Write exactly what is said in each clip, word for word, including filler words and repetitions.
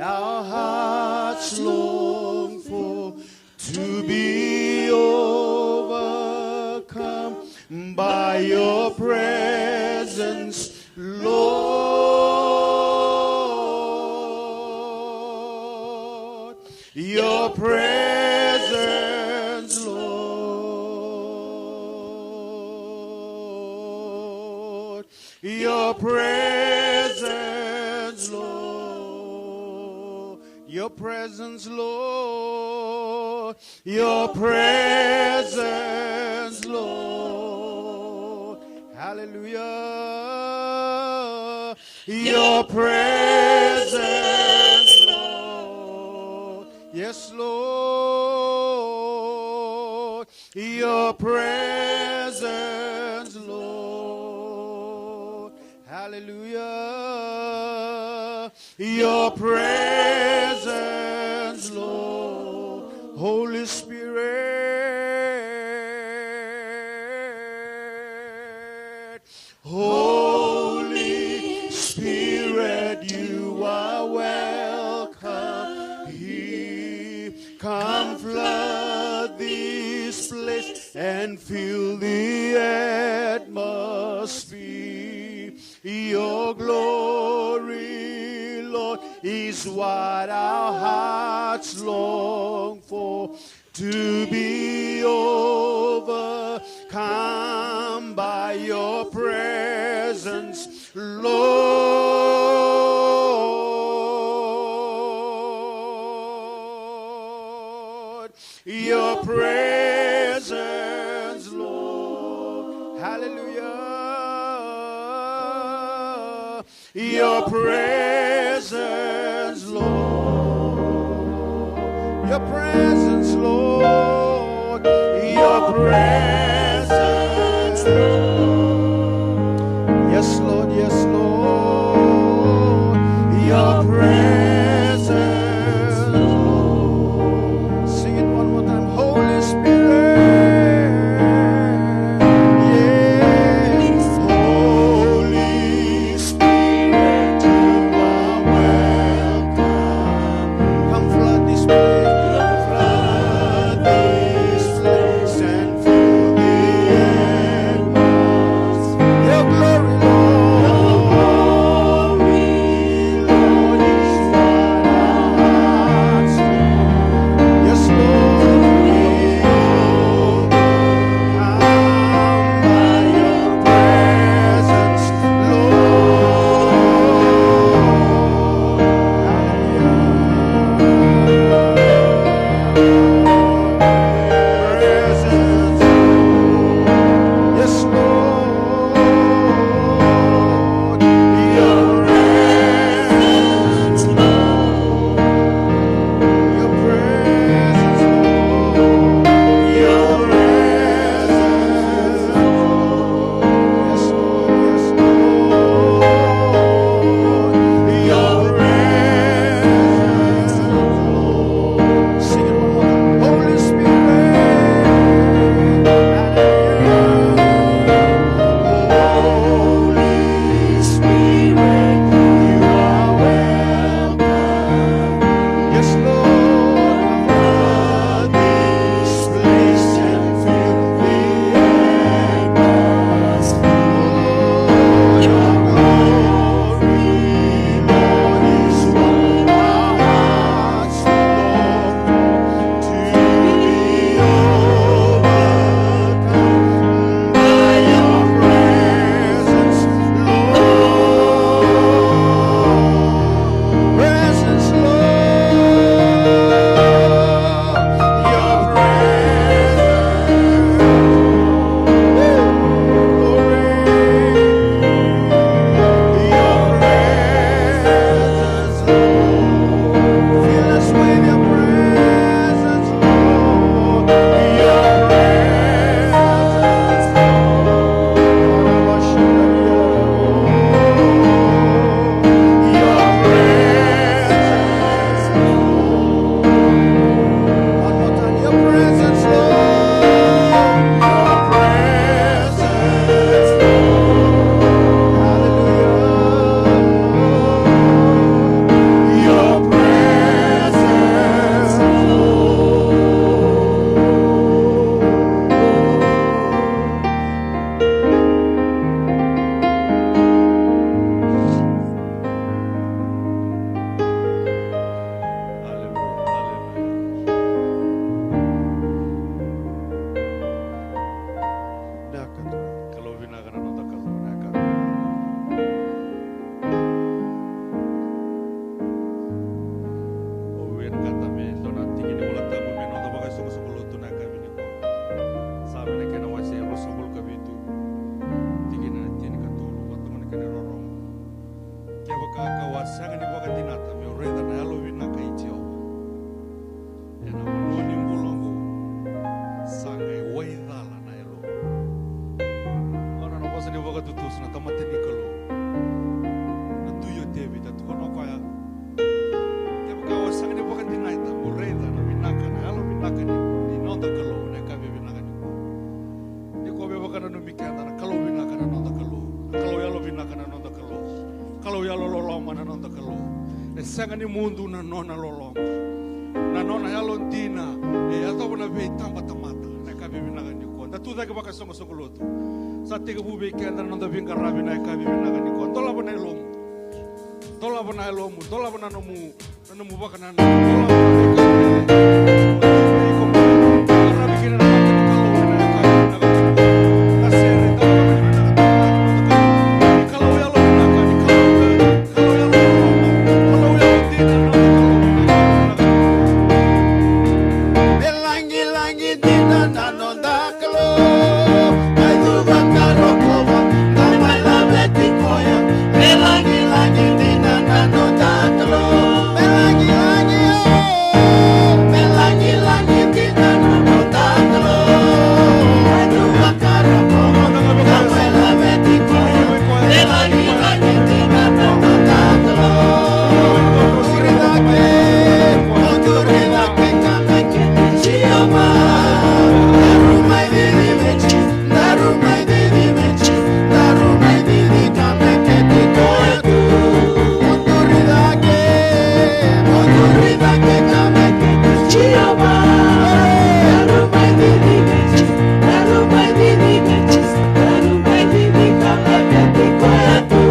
our hearts long for, to be overcome by your presence, Lord. Your presence, Lord. Your presence, Lord. Your presence, Lord. Your presence, Lord. Hallelujah. Your presence, Lord. Yes, Lord. Your presence, Lord. Hallelujah. Your presence, Lord. Holy Spirit. Holy Spirit, you are welcome here. Come flood this place and fill the atmosphere. Your glory, Lord, is what our hearts long for. To be overcome by your presence, Lord. Your presence, Lord. Hallelujah. Your presence, Lord. Your presence, Lord. Your presence, Lord. Yes, Lord, yes, Lord. Your presence, Lord. Sing it one more time. Holy Spirit. Yes. Holy Spirit, you are welcome. Come flood this place. Come flood this place and fill Ka kau a sega ni vakadinata meu raica na yalovinaka i Jiova. Ena vanua ni bula oqo sa qai waicala na yalo. Qo na nona vosa ni vakatutusa na tamata ni Kalou, na tui o Tevita, tukuna o koya: Kevaka au a sega ni vakadinata meu raica na vinaka, na yalovinaka ni, ni noda Kalou, na yakavi vinaka nikua. Ni ko veivakananumi keda, na Kalou vinaka na noda Kalou, na Kalou yalovinaka na noda Kalou, Kalou yalololoma na noda Kalou. E sega ni mudu na nona loloma, na nona yalodina e yacova na veitabatamata. Na yakavi vinaka nikua, da tucake vakasoqosoqo lotu. Sa tekivu vei keda na noda veiqaravi na yakavi vinaka nikua. Dolava na yalomu, dolava na yalomu, dolava na nomu, na nomu vakanananu. Me lagilagi dina na noda Kalou, mai cuva ka rokova, da mai laveti koya. Me lagilagi dina na noda Kalou, me lagilagi, e. Me lagilagi dina na noda Kalou, mai cuva ka rokova, da mai laveti koya. Me lagilagi dina na noda Kalou. Turi cake, turi cake ka me kete Jiova. Daru mai vivi vei Jisu, daru mai vivi vei Jisu, daru mai vivi ka me kete koya tu. Turi cake, turi cake ka me kete Jiova. Daru mai vivi vei Jisu, daru mai vivi vei Jisu, daru mai vivi ka me kete koya tu.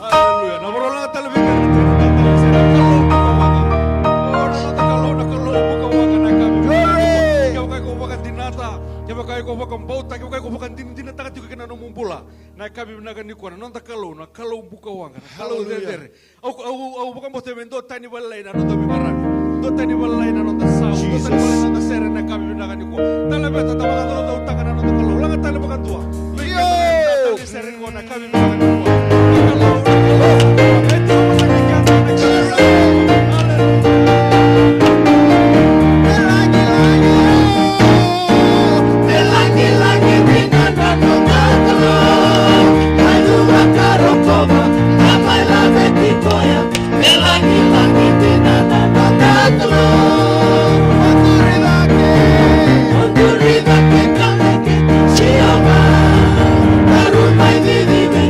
Aleluya. Na varau laga tale vei keda na tui na tata ni sere, na Kalou bukawaqa. O, na noda Kalou, na Kalou bukawaqa na yakavi. Kevaka iko vakadinata, kevaka iko vakabauta, kevaka iko vakadinadinataka tiko kina nomu bula, na yakavi vinaka nikua, na noda Kalou, na Kalou bukawaqa, na Kalou cecere. Au, au, au vakabauta me dua tani valailai na noda veiqaravi, dua tani valailai na noda sau, dua tani valailai na noda sere na yakavi vinaka nikua. Tale veta, da vakacaucautaka na noda Kalou. Laga tale vakadua. Io! Tani sere qo na yakavi vinaka nikua. Na Kalou, na Kalou. E tiko vata kei keda na Kalou. Aleluya. Me lagilagi dina na noda Kalou, mai cuva ka rokova, da mai laveti koya. Me lagilagi dina na noda Kalou. O turi cake, o turi cake ka me kete Jiova. Daru mai vivi vei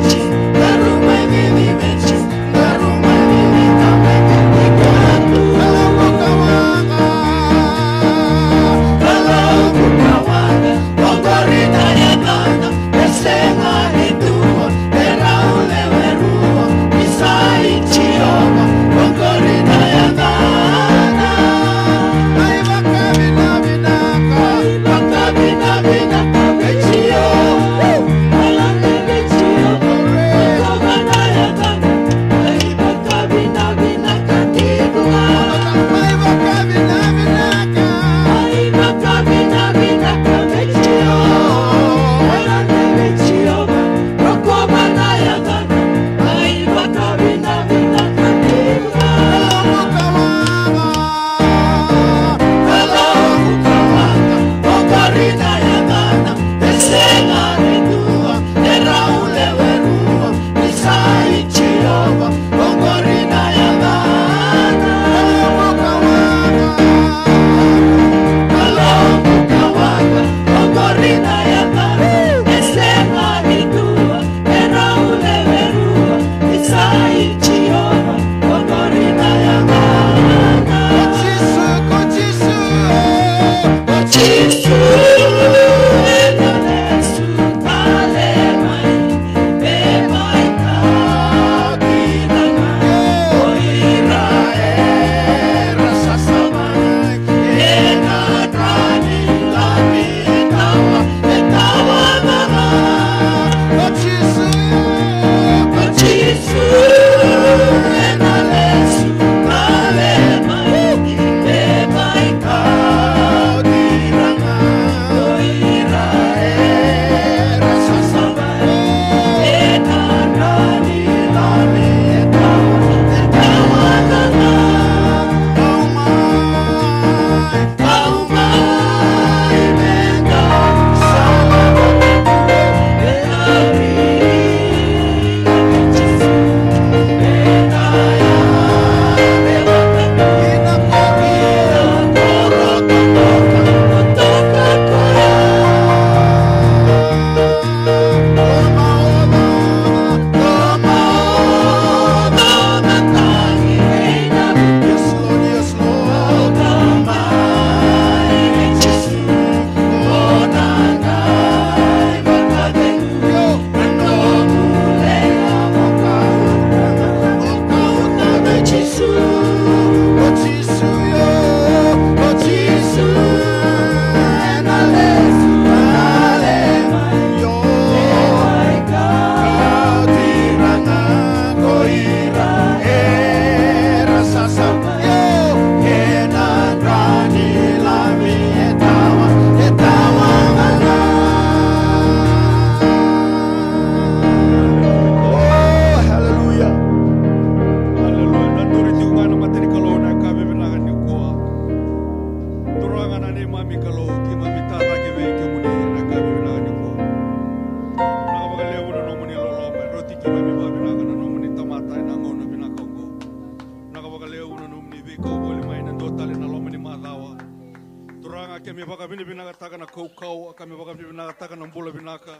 Me vakavinavinakataka na kaukauwa, ka me vakavinavinakataka na bula vinaka.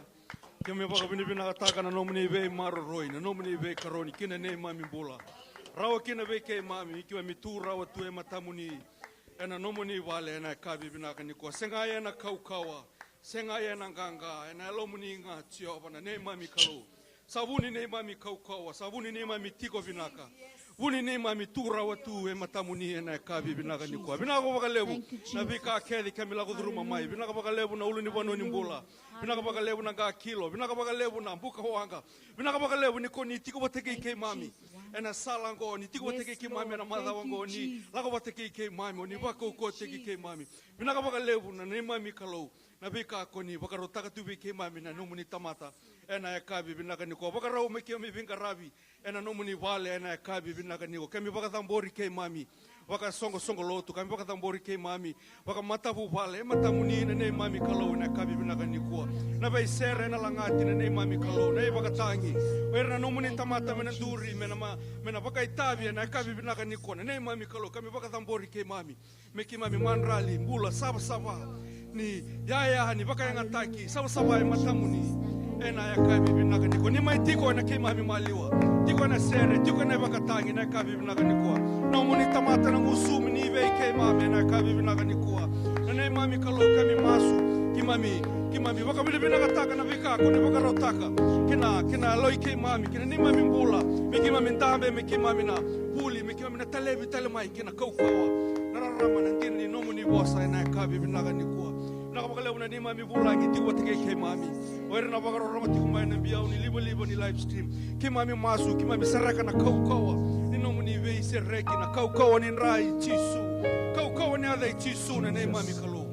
Ke me vakavinavinakataka na nomuni veimaroroi, na nomuni veikaroni, ki na neimami bula. Rawa kina vei keimami, keimami tu rawa tu e matamuni. Ena nomuni vale, ena yakavi vinaka nikua. Sega ena kaukauwa, sega ena qaqa, ena yalomuni ga, Jiova, na neimami Kalou. Sa vu ni neimami kaukauwa, sa vu ni neimami tiko vinaka. Vu ni neimami tu rawa tu e matamuni ena yakavi vinaka nikua. Vinaka vakalevu na veika kece keimami lako curuma mai. Vinaka vakalevu na ulunivanua ni bula. Vinaka vakalevu na qakilo. Vinaka vakalevu na buka waqa. Vinaka vakalevu ni ko ni tiko vata kei keimami. Ena sala oqo, ni tiko vata kei keimami ena macawa oqo, ni lako vata kei keimami, o ni vakaukauwataki keimami. Vinaka vakalevu na neimami Kalou. Na veika ko ni vakarautaka tu vei keimami na nomuni tamata. Ena yakavi vinaka nikua. Vakarau me keimami veiqaravi. Ena nomuni vale, ena yakavi vinaka nikua. Keimami vakacabori keimami. Vakasoqosoqo lotu, keimami vakacabori keimami. Vakamatavuvale, e matamuni na neimami Kalou, ena yakavi vinaka nikua. Na veisere, ena lagati na neimami Kalou, na ivakatagi. O ira na nomuni tamata me na duri, me na ma-, me na vakaitavi, ena yakavi vinaka nikua. Na neimami Kalou, keimami vakacabori keimami. Me keimami madrali, bula, savasava, ni yaya, ni vakayagataki, savasava e matamuni. Ena yakavi vinaka nikua. Ni mai tiko ena keimami maliwa. Tiko ena sere, tiko ena ivakatagi, ena yakavi vinaka nikua. Nomuni tamata na gusumi ni vei keimami, ena yakavi vinaka nikua. Na neimami Kalou keimami masu, keimami, keimami vakavinavinakataka na veika ko ni vakarautaka. Kina, kina yaloi keimami, kina neimami bula. Me keimami dabe, me keimami na vuli, me keimami na talevi tale mai kina kaukauwa. Na rarama na dina ni nomuni vosa ena yakavi vinaka nikua. Vinaka vakalevu na neimami vulagi tiko vata kei keimami. O ira na vakarorogo tiko mai na biau ni livaliva ni live stream. Keimami masu, keimami sereka na kaukauwa ni nomuni veisereki, na kaukauwa ni dra i Jisu. Kaukauwa ni yaca i Jisu na neimami Kalou.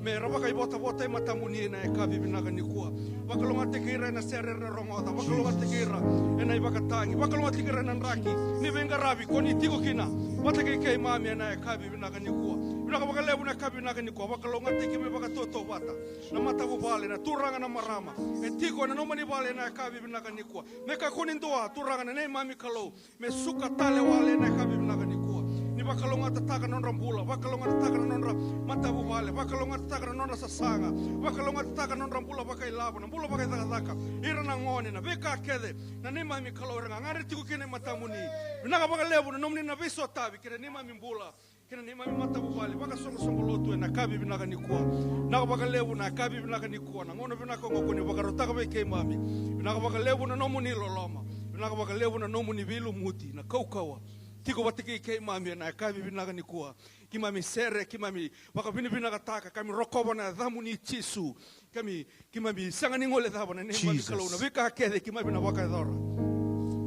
Me ra vakaivotavota e matamuni ena yakavi vinaka nikua. Vakalougatataki ira ena sere era rogoca. Vakalougatataki ira ena ivakatagi. Vakalougatataki ira ena draki ni veiqaravi ko ni tiko kina vata kei keimami ena yakavi vinaka nikua. Vinaka vakalevu na yakavi vinaka nikua. Vakalougatataki me vakatautauvata na matavuvale, na turaga, na marama e tiko ena nomuni vale ena yakavi vinaka nikua. Me kakua ni dua, Turaga na neimami Kalou, me suka tale wale ena yakavi vinaka nikua. Ni vakalougatataka na nodra bula, vakalougatataka na nodra matavuvale, vakalougatataka na nodra sasaga, vakalougatataka na nodra bula vakailavo, na bula vakaicakacaka, ira na gone, na veika kece, na neimami Kalou, era gagadre tiko kina e matamuni. Vinaka vakalevu na nomuni na veisotavi kei na neimami bula, kei na neimami matavuvale, vakasoqosoqo lotu ena yakavi vinaka nikua. Vinaka vakalevu na yakavi vinaka nikua, na gauna vinaka oqo ko ni vakarautaka vei keimami. Vinaka vakalevu na nomuni loloma. Vinaka vakalevu na nomuni veilumuti, na kaukauwa tiko vata kei keimami ena yakavi vinaka nikua. Keimami sere, keimami vakavinavinakataka, keimami rokova na yacamuni Jisu. Keimami, keimami sega ni guilecava na neimami Kalou na veika kece keimami na vakayacora.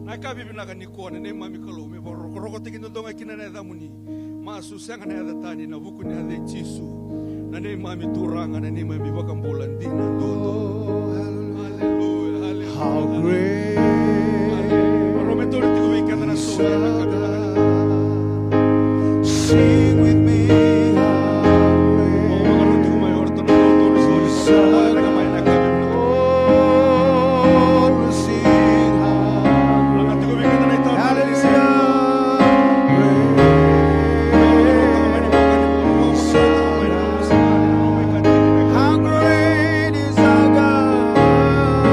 Na yakavi vinaka nikua na neimami Kalou, me vakarokorokotaki dodonu ga kina na yacamuni. Masu sega na yaca tani, na vuku ni yaca i Jisu, na neimami Turaga, na neimami Vakabula dina duadua. Haleluya, haleluya. How great. Haleluya. Vakarau me tauri tiko vei keda na sori ena yakavi vinaka nikua. Sing with me, how great. Vakarau tiko mai o ratou na tauri sori. Haleluya. How great is our God.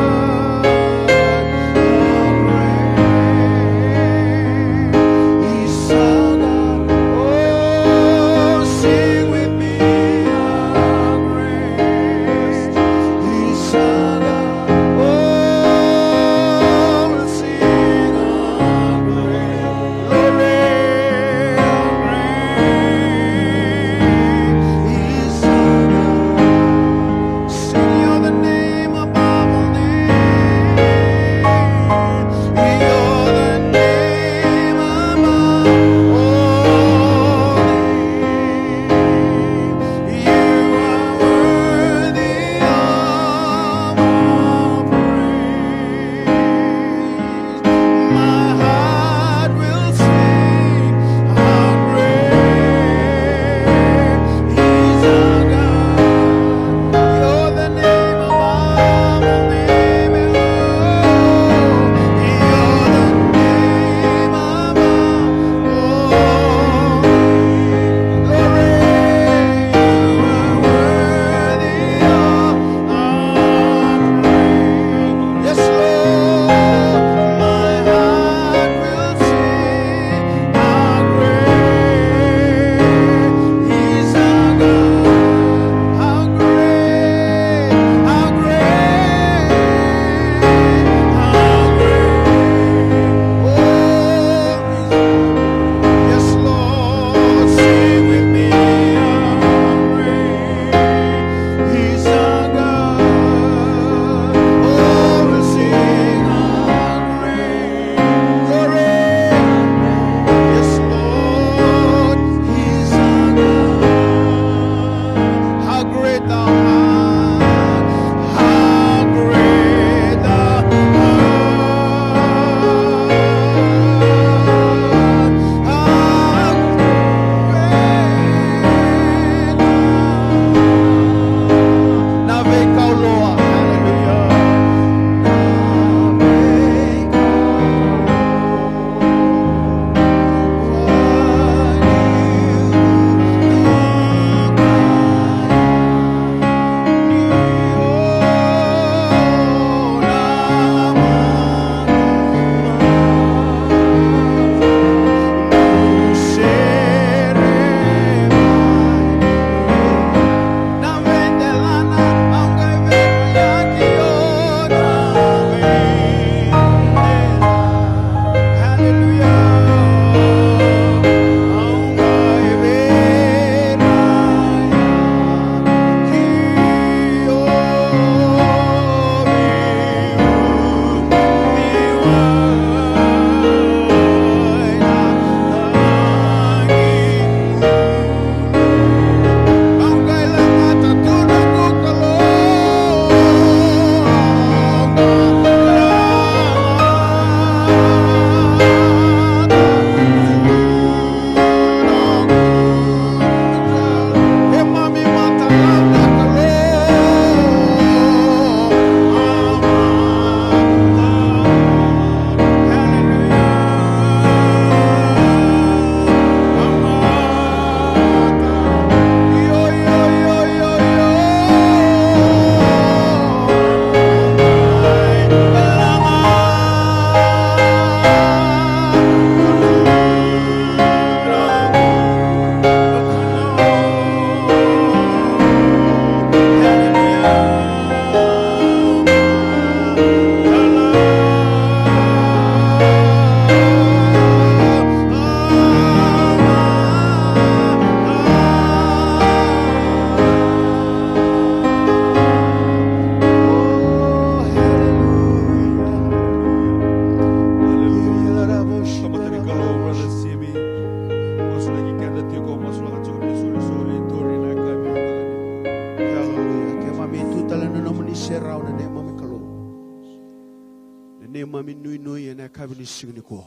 Neimami nuinui ena yakavi ni siga nikua.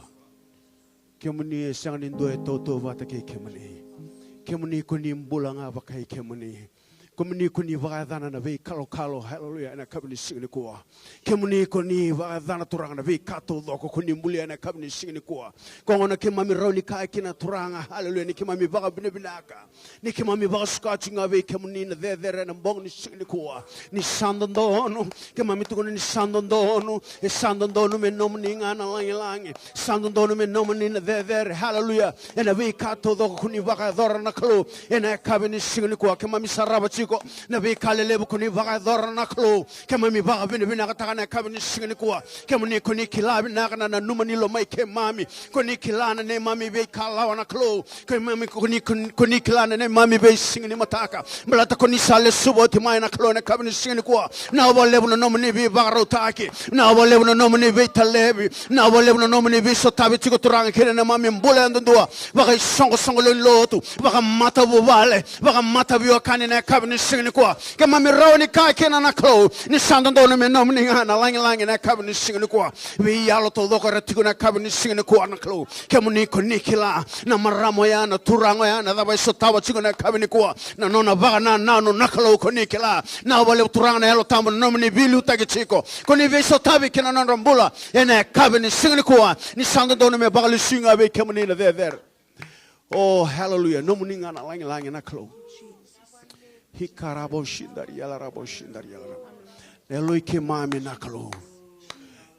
Kemuni e sega ni dua e tautauvata kei kemuni. Kemuni ko ni bula ga vakai kemuni. Kemuni ko ni vakayacana na veikalokalo. Haleluya, ena yakavi ni siga nikua. Kemuni ko ni vakayacana Turaga na veika taucoko ko ni bulia ena yakavi ni siga nikua. Koya gona keimami rawa ni kaya kina Turaga, haleluya, ni keimami vakavinavinaka. Ni keimami vakasuka tiko ga vei kemuni na cecere ena bogi ni siga nikua. Ni sa dodonu, keimami tukuna ni sa dodonu, e sa dodonu me nomuni ga na lagilagi. Sa dodonu me nomuni na cecere, haleluya. Ena veika taucoko ko ni vakayacora na Kalou. Ena yakavi ni siga nikua keimami sarava tiko na veika lelevu ko ni vakayacora na Kalou. Keimami vakavinavinakataka na yakavi ni siga nikua. Kemuni ko ni kila vinaka na nanuma ni lomai keimami. Ko ni kila na neimami veikalawa na Kalou. Keimami ko ni, ko ni, ko ni kila na neimami veisiga ni mataka. Baleta ko ni sa lesuva oti mai na Kalou na yakavi ni siga nikua. Vinaka vakalevu na nomuni veivakarautaki. Vinaka vakalevu na nomuni veitalevi. Vinaka vakalevu na nomuni veisotavi tiko Turaga kei na neimami bula yadudua. Vakaisoqosoqo lewe ni lotu. Vakamatavuvale. Vakamataviwekani na yakavi ni siga nikua. Keimami rawa ni kaya kina na Kalou. Ni sa dodonu me nomuni ga na lagilagi na yakavi ni siga nikua. Veiyalo taucoko era tiko na yakavi ni siga nikua na Kalou. Kemuni ko ni kila na marama oya, na turaga oya, na cava e sotava tiko na yakavi nikua. Na nona vakanananu na Kalou ko ni kila. Vinaka vakalevu Turaga na Yalo Tabu na nomuni veiliutaki tiko. Ko ni veisotavi kina nodra bula. Ena yakavi ni siga nikua. Ni sa dodonu me vakalesui ga vei kemuni na cecere. Oh, haleluya. Nomuni ga na lagilagi na Kalou. Hikarabo shindari yalarabo shindari yalarabo. Na yaloi keimami na Kalou.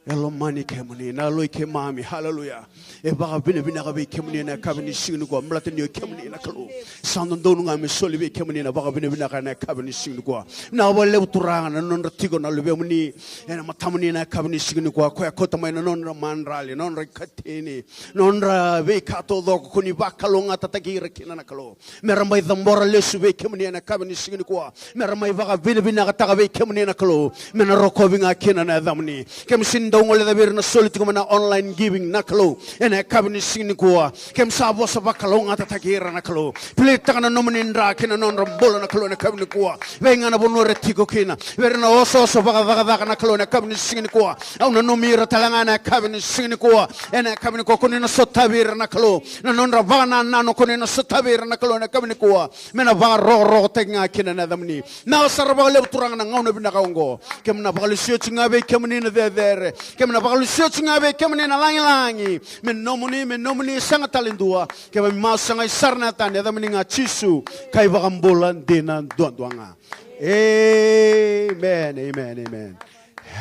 E lomani kemuni, na yaloi keimami, haleluya. E vakavinavinaka vei kemuni ena yakavi ni siga nikua, baleta ni o kemuni na Kalou. Sa dodonu ga me soli vei kemuni na vakavinavinaka ena yakavi ni siga nikua. Vinaka vakalevu Turaga na nodra tiko na luvemuni ena matamuni ena yakavi ni siga nikua, koya kauta mai na nodra madrali, nodra ikatini, nodra veika taucoko ko ni vakalougatataki ira kina na Kalou. Me ra mai cabora lesu vei kemuni ena yakavi ni siga nikua. Me ra mai vakavinavinakataka vei kemuni na Kalou. Me na rokovi ga kina na yacamuni. Keimami sa dau guilecavi ira na soli tiko mai na online giving na Kalou. Ena yakavi ni siga nikua. Keimami sa vosa vakalougatataki ira na Kalou. Piletaka na nomuni dra kei na nodra bula na Kalou ena yakavi nikua. Vei ga na vanua era tiko kina. Vei ira na osooso vakacakacaka na Kalou ena yakavi ni siga nikua. Au nanumi ira tale ga ena yakavi ni siga nikua. Ena yakavi nikua ko ni na sotavi ira na Kalou. Na nodra vakanananu ko ni na sotavi ira na Kalou ena yakavi nikua. Me na vakarokorokotaki ga kina na yacamuni. Vinaka sara vakalevu Turaga na gauna vinaka oqo. Keimami na vakalesui oti ga vei kemuni na cecere. Keimami na vakalesui oti ga vei kemuni na lagilagi. Me nomuni, me nomuni sega tale dua. Keimami masu sagai sara na yacani, yacamuni ga Jisu. Ka iVakabula dina duadua ga. Amen, amen, amen.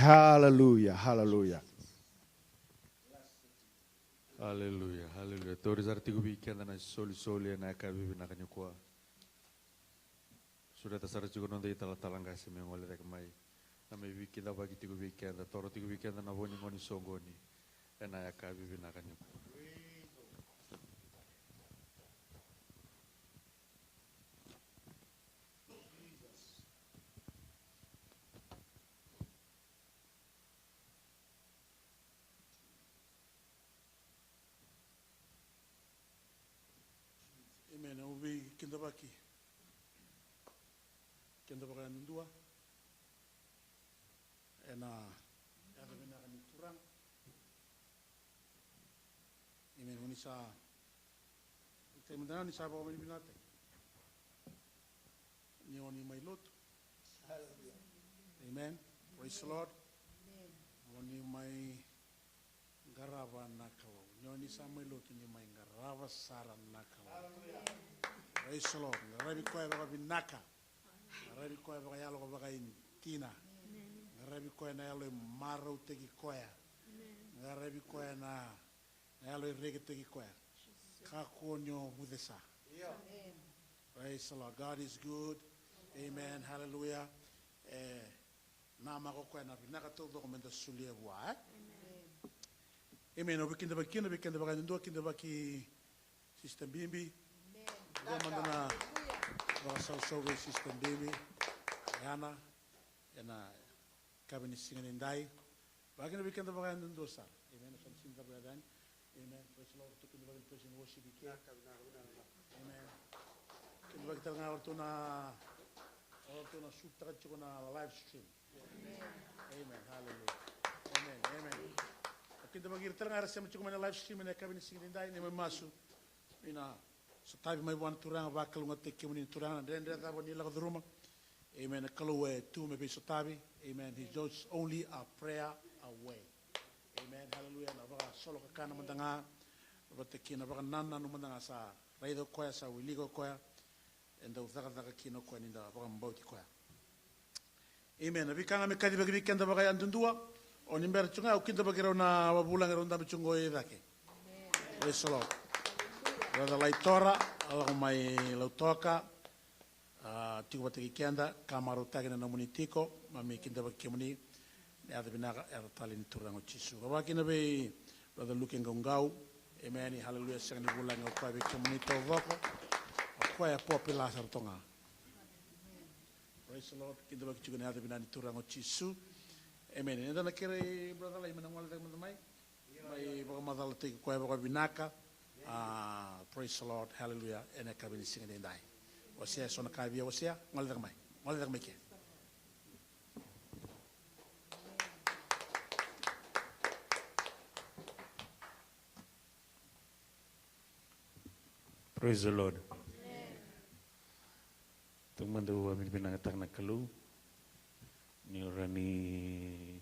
Haleluya, haleluya. Aleluya, aleluya. Tauri sara tiko vei keda na isolisoli ena yakavi vinaka nikua. Sureta sara tiko noda italatala qase me gole cake mai. Na mai veikidavaki tiko vei keda, toro tiko vei keda na vo ni gone soqoni. Ena yakavi vinaka nikua. Amen. Au veikidavaki keda vakayadudua ena yaca vinaka ni Turaga. Amen. Oni sa, ni taimi dana ni sa vakavinavinakataki ni oni mai lotu. Amen. Praise the Lord. Oni mai qarava na Kalou. Ni oni sa mai lotu ni mai qarava sara na Kalou. Praise the Lord. Qaravi koya vakavinaka. Qaravi koya vakayalo ka vakaidina. Qaravi koya na yalo e marautaki koya. Qaravi koya na, na yalo e rekitaki koya. Kakua ni o vucesa. Praise the Lord. God is good. Amen. Hallelujah. E namaka o koya na vinaka taucoko meda solia vua, e? Amen. Au veikidavaki kina, veikidavaki yadudua, kidavaki Sister Bibi. Dua mada na vakasausau vei Sister Bibi. Yana, ena yakavi ni siga nidai. Vakakina vei keda vakayadudua sara. Amen. Sa na sega ni cava yani. Amen. Praise the Lord. Ratou kidavaki na praise and worship i ke. Amen. Kidavaki tale ga o ratou na, o ratou na sutaka tiko na live stream. Amen. Hallelujah. Amen. Amen. Ira tale ga era sema tiko mai na live stream ena yakavi ni siga edaidai, ni mai masu. Ina sotavi mai vua na Turaga, vakalougatataki kemuni na Turaga na dredre cava ni lako curuma. Amen. Na Kalou e tu me veisotavi. Amen. He's just only a prayer away. Amen. Hallelujah. Na vakasolo kakana mada ga vata kei na vakanananu mada ga sa raica o koya, sa wilika o koya. E dau cakacaka kina o koya ni da vakabauti koya. Amen. Na veika ga me kacivaki vei keda vakayadudua. O ni bera tu ga, au kidavaki rau na vavulagi rau dabe tu qo e cake. Praise the Lord. Brother Laitora, a lako mai Lautoka. A, tiko vata kei keda, ka marautaki na nomuni tiko, mami kidavaki kemuni. Ni yaco vinaka, yaco tale ni Turaga o Jisu. Ka vakakina vei Brother Luke Qauqau. Amen. Hallelujah. Sega ni vulagi o koya vei kemuni taucoko. O koya e popular sara toka ga. Praise the Lord. Kidavaki tiko na yaca vinaka ni Turaga o Jisu. Amen. Eda na kerei Brother Lai me na gole cake mada mai. Mai vakamacalataki koya vakavinaka. Ah, praise the Lord. Hallelujah. Ena yakavi ni siga edaidai. Wasea eso na ka e via wasea. Gole cake mai. Gole cake mai ke. Praise the Lord. Taumada au vakavinavinakataka na Kalou ni rawa ni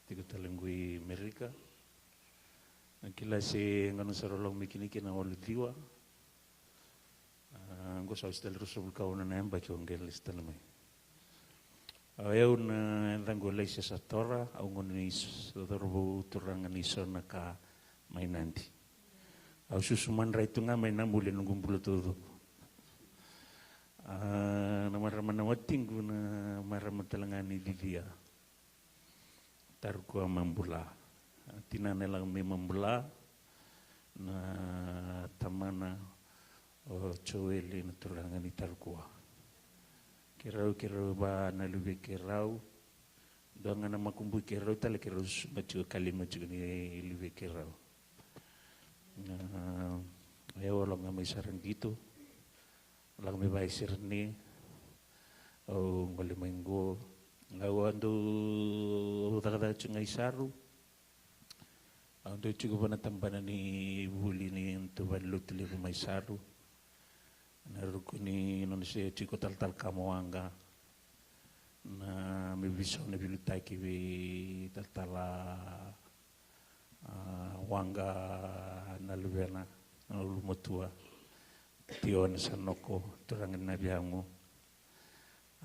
tiko tale qo i Amerika. Na kila se gauna sara au lako mai kina kei na walu ciwa. A, qo sa oti tale ruasagavulu ka ono na yabaki au qai lesu tale mai. A, o yau na yacaqu o Laisesa Tora, au gone ni s-, cauravou turaga ni Sonaka mai Nadi. Au susu madrai tu ga mai Nabuli ena noqu bula taucoko. A, na marama na watiqu na marama tale ga ni Cicia. Tarukua Mabula. A, tinana e lako mai Mabula, na tamana o Joeli na turaga ni Tarukua. Keirau, keirau va na luve keirau. Dua ga na makubui keirau tale keirau susuga tiko, kalima tiko ni luve keirau. A, o yau au lako ga mai Saraqito. Lako mai Vaisereni, au gole mai qo. Au a dau, au cakacaka tiko ga i Saru. Au dau tiko vua na tabana ni vuli ni neitou valenilotu levu mai Saru. Na ruku ni nona se tiko talatala Kamowaqa. Na me visau na veiliutaki vei talatala, a, Waqa na luvena, na ulumatua. Tiona Sanoko, turaga ni Naviagu.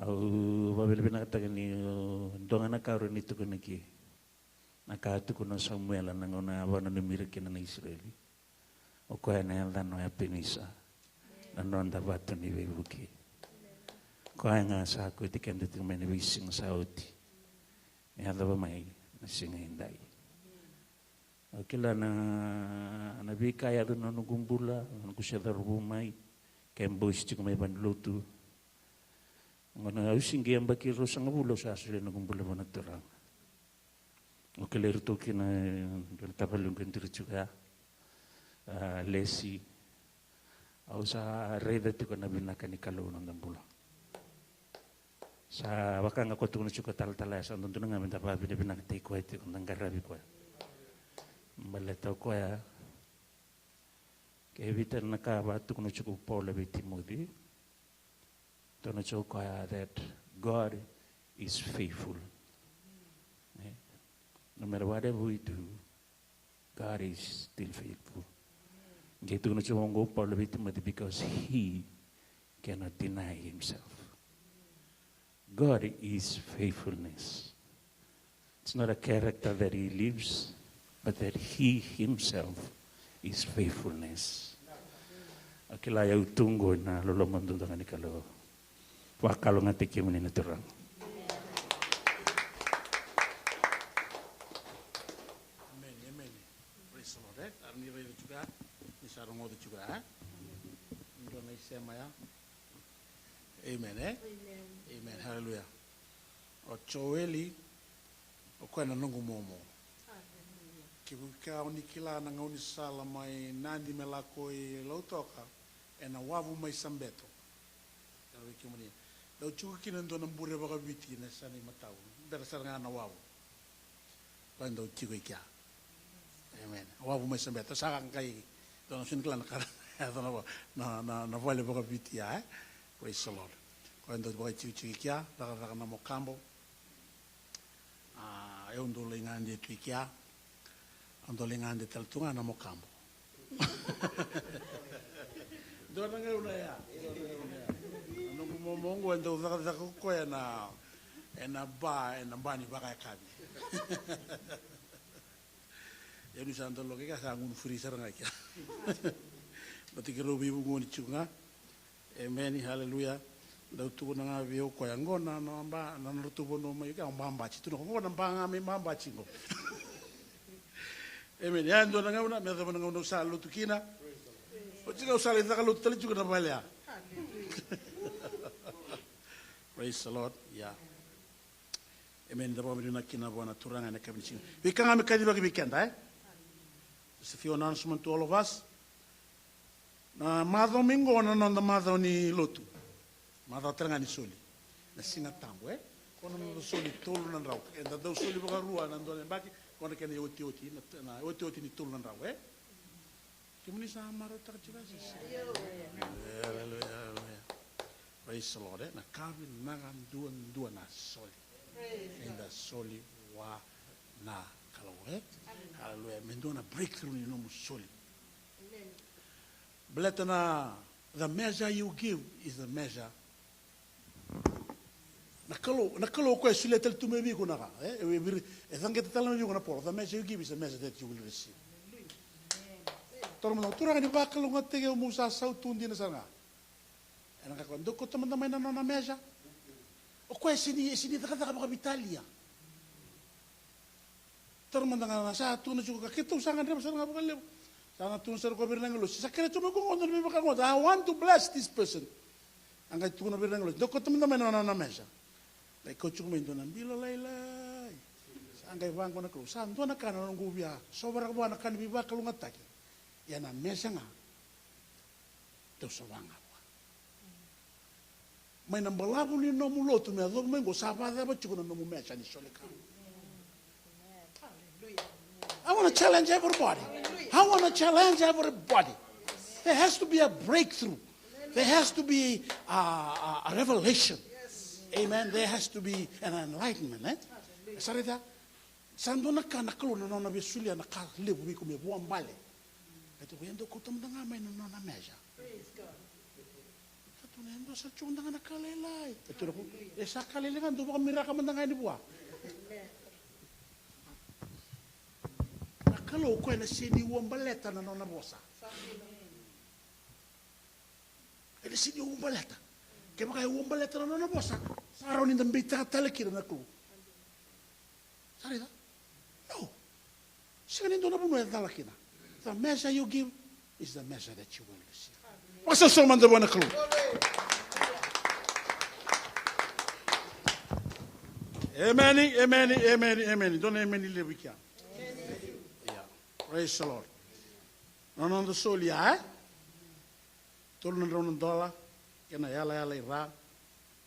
Au vakavinavinakataka ni, o, dua ga na ka au rawa ni tukuna ke. Na ka a tukuna o Samuela na gauna a vakananumi ira kina na Isireli. O koya na yacana o Epenisa. Na noda vatu ni veivuke. Koya ga sa kauti keda tiko mai na veisiga sa oti. Me yacova mai na siga edai. Au kila na, na veika e yaco na noqu bula, na noqu se cauravou mai, ke bausi tiko mai valenilotu. Gauna au se qai yabaki ruasagavulu au sa solia na noqu bula vua na Turaga. Au kilai iratou kina, e, dua na tavalequ e duri tiko ya. A, Lesi. Au sa raica tiko na vinaka ni Kalou ena noda bula. Sa vaka ga ko tukuna tiko talatala ya, sa dodonu ga meda vakavinavinakataki koya tiko, da qaravi koya. Baleta o koya, ke vica na ka a vatukuna tiko o Paula vei Timoci. Tukuna tiko o koya that God is faithful. Eh? No matter whatever we do, God is still faithful. Qai tukuna tiko vaqo o Paula vei Timoci, because he cannot deny himself. God is faithfulness. It's not a character that he lives, but that he himself is faithfulness. Au kila au tu qo ena loloma duadua ga ni Kalou. Vakalougatataki kemuni na Turaga. Amen, amen. Praise the Lord, eh? Era ni raica tiko ya, ni sa rogoca tiko ya, eh? Dua na isema ya. Amen, eh? Amen. Amen. Hallelujah. O Joeli, o koya na noqu momo. Hallelujah. Kevaka o ni kila na gaunisala mai Nadi me lako i Lautoka, ena wavu mai Sabeto. Era vei kemuni. Dau tiko kina e dua na bure vakaviti ena yasana imatau. Bera sara ga na wavu. Koya dau tiko i kea. E, Amen. Wavu mai Sabete, sa qai dua na sini kila na kara, na, na, na, na vale vakaviti ya, e? Praise the Lord. Ko e dau vakaitikotiko i kea, cakacaka na mokabo. A, e au dau lai gade tu i kea. Au dau lai gade tale tu ga na mokabo. Dua na gauna ya. Na noqu momo oqo e dau cakacaka ko koya ena, ena ba, ena ba ni vakayakavi. Ia niu sa dau lako i kea sa gunu firi sara ga i kea. Baleta keirau veivugoni tiko ga. Emeni, haleluya. Dau tukuna ga vei au koya, oqo na, na ba, na nodratou vanua mai, au Babati. Tukuna, oqo na ba ga mai Babati oqo. Emeni. Ia e dua na gauna, me yacova na gauna au sa lotu kina. Oti ga au sa lai caka lotu tale tiko na vale ya. Praise the Lord. Ia. Emeni, da vakavinavinaka kina vua na Turaga ena yakavi ni siga. Veika ga me kacivaki vei keda, e? Just a few announcement to all of us. Na macawa mai qo na noda macawa ni lotu. Macawa tale ga ni soli. Na Siga Tabu, e? Ko na noda soli tolu na drau. Eda dau soli vakarua na dua na yabaki, ko na kena iotioti, na, na iotioti ni tolu na drau, e? Kemuni sa marautaka tiko, e? Aleluya, aleluya. Praise the Lord, e? Na ka vinaka duadua na soli. Eda soli vua na Kalou, e? Aleluya. Me dua na breakthrough ni nomu soli. Baleta na, the measure you give is the measure. Na Kalou, na Kalou o koya e solia tale tu mai vei iko na ka, e, e, e, e caqeta tale mai vei iko na polo. The measure you give is the measure that you will receive. Toro mada, Turaga, ni vakalougatataki au, meu sa sautu dina sara ga. Ena qai koya, dou kauta mada mai na nona measure. O koya e sega ni, e sega ni cakacaka vakaveitalia. Taro mada ga, sa tukuna tiko ga, keitou sa gadreva sara ga vakalevu. Sa na tukuna sara koya vei ira na agilosi, sa kere tu mai ko qo dua na veivakalougatataki. I want to bless this person. A qai tukuna vei ira na agilosi, dou kauta mada mai na nona measure. Qai kauta tiko mai dua na bilo lailai. Sa qai vaqo na Kalou, sa dua na ka na noqu via sovaraka vua na ka ni veivakalougatataki. Ia na measure ga dou sova ga vua. Mai na balavu ni nomu lotu me yacova mai qo, sa vakacava tiko na nomu measure ni soli ka. I want to challenge everybody. I want to challenge everybody. There has to be a breakthrough. There has to be a, a, a revelation. Amen. There has to be an enlightenment, e? Sa raica? Sa dua na ka na Kalou na nona via solia na ka levu vei iko me vuabale. E tukuna, ia dou kauta mada ga mai na nona measure. Sa tukuna, e dua sa tiko mada ga na ka lailai. E tukuna, e sa ka lailai ga, dou vakamiraka mada ga yani vua. Na Kalou o koya ena sega ni ua baleta na nona vosa. Ena sega ni ua baleta. Kevaka e ua baleta na nona vosa, sa rawa ni da beitaka tale kina na Kalou. Sa raica? No. Sega ni dua na vanua e cala kina. The measure you give is the measure that you will receive. Vakasausau mada vua na Kalou. Emeni, emeni, emeni, emeni. Dua na emeni levu i kea. Ia. Praise the Lord. Na noda soli ya, e? Tolu na drau na dola, kena yalayala i ra.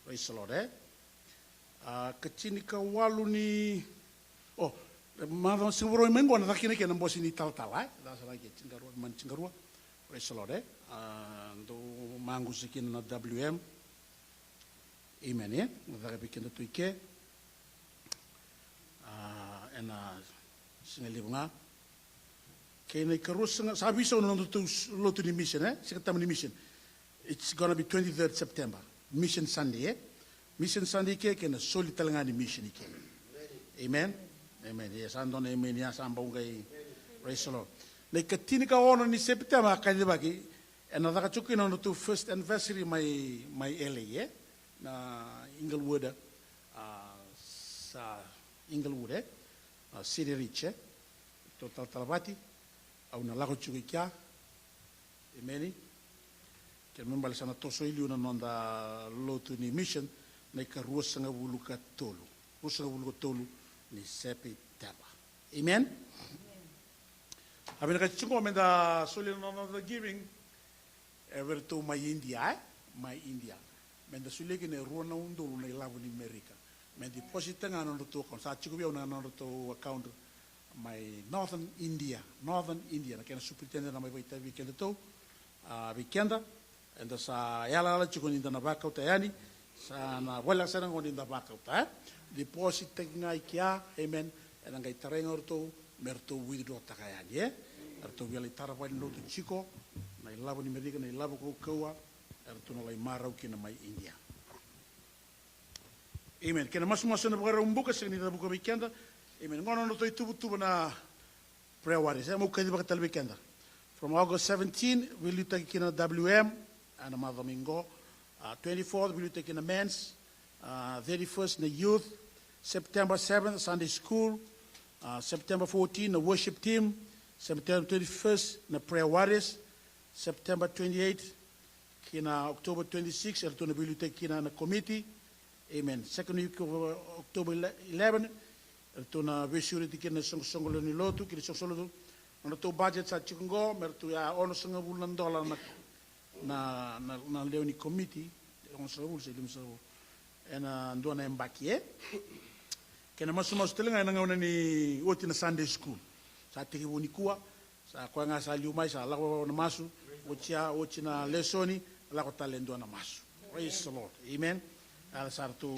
Praise the Lord, e? A, ka tinikawalu ni, o, macawa, siga Vakarauwai mai qo na caka kina kei na bose ni talatala, e? Caka sara ga kei tinikarua, mani tinikarua. Praise the Lord, e? A, dou maqusa kina na W M. Amen, e? Na caka vei keda tu i ke. A, ena siga levu ga. Kei na ikarua sa, sa veisau na nodatou s-, lotu ni mission, e? Siga Tabu ni mission. It's gonna be twenty-third September. Mission Sunday, e? Mission Sunday ke, kei na soli tale ga ni mission i ke. Amen? Amen. Ia, sa dua na amen, ia sa bau qai. Praise the Lord. Na ikatinikaono ni September, a kacivaki, ena caka tiko kina nodatou first anniversary mai, mai L A, e? Na Inglewood, a, sa Inglewood, e? A, City Ridge, e? Tou talatalavati, au na lako tiko i kea. Emeni. Kena ibalebale sa na toso i liu na noda lotu ni mission, na ikaruasagavulu ka tolu. Ruasagavulu ka tolu ni Sepiteba. Amen. A vinakati tiko meda solia na noda giving. E vei iratou mai India, e? Mai India. Meda solia kina e rua na udolu na ilavo ni Merika. Me deposit ga na nodratou account. Sa tiko vei au na nodratou account. mai Northern India, Northern India, na kena superintendent na mai vakaitavi vei kedatou, a, vei keda, eda sa yalayala tiko ni da na vakauta yani, sa na voleka sara ga ni da vakauta, e? Deposit taki ga i kea, amen, ena qai tarai ga o ratou, me ratou withdraw taka yani, e? Eratou via lai tara valenilotu tiko, na ilavo ni Amerika, na ilavo kaukauwa, eratou na lai marau kina mai India. Amen. Kena masumasu ena Vakaraubuka, sega ni cavuka vei keda. Amen. Qo na nodratou ituvatuva na prayer warriors. E, meu kacivaka tale vei keda. From August seventeen, veiliutaki kina na W M, ena macawa mai qo. A, twenty-fourth, veiliutaki kina na men's. A, thirty-first na youth. September seventh, Sunday school. A, September fourteen, na worship team. September twenty-first, na prayer warriors. September twenty-eight, kina October twenty-six, eratou na veiliutaki kina na komiti. Amen. Second week of, uh, October ele-, eleven, eratou na veisureti kina na soqosoqo lewe ni lotu, kina soqosoqo lotu. Na nodratou budget sa tiko qo, me ratou ya onosagavulu na dola na, na, na, na lewe ni komiti, onosagavulu se limasagavulu. Ena dua na yabaki, e? Kena masumasu tale ga ena gauna ni oti na Sunday school. Sa tekivu nikua, sa koya ga sa liu mai, sa lako na masu, oti ya, oti na lesoni, lako tale e dua na masu. Praise the Lord. Amen. A, sa ratou,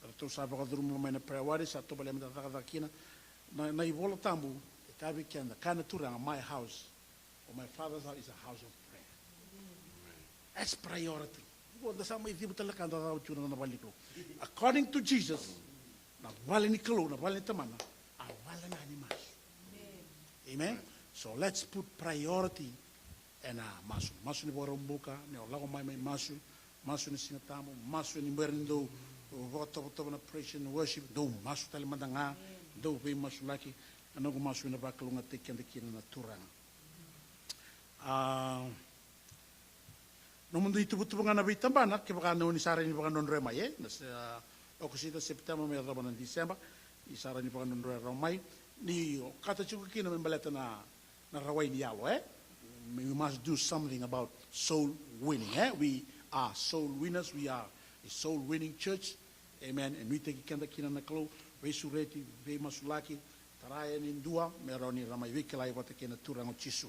ratou sa vakacuruma mai na prayer warriors, sa tovolea meda cakacaka kina. Na, na iVola Tabu, e kaya vei keda, kaya na Turaga, my house, or my father's house is a house of prayer. That's priority. Qo da sa mai civa tale ka da cava tu na nona vale ni Kalou. According to Jesus, na vale ni Kalou, na vale ni Tamana, a vale ga ni masu. Amen. So let's put priority ena masu. Masu ni Vakaraubuka, ni o lako mai mai masu, masu ni Siga Tabu, masu ni bera ni dou vakatovotovo na praise and worship, dou masu tale mada ga, dou veimasulaki, na noqu masu ena vakalougatataki keda kina na Turaga. A, nomudou ituvatuva ga na veitabana, kevaka o ni sa rawa ni vakadrodroya mai, e? Na se, a, Okosita, Sepiteba, me yacova na Diseba, ni sa rawa ni vakadrodroya rawa mai. Ni okata tiko kina me baleta na, na rawai ni yalo, e? We must do something about soul winning, e? We are soul winners, we are a soul winning church. Amen. E nuitaki keda kina na Kalou, veisureti, veimasulaki, tara yani e dua, me rawa ni ra mai veikilai vata kei na Turaga o Jisu.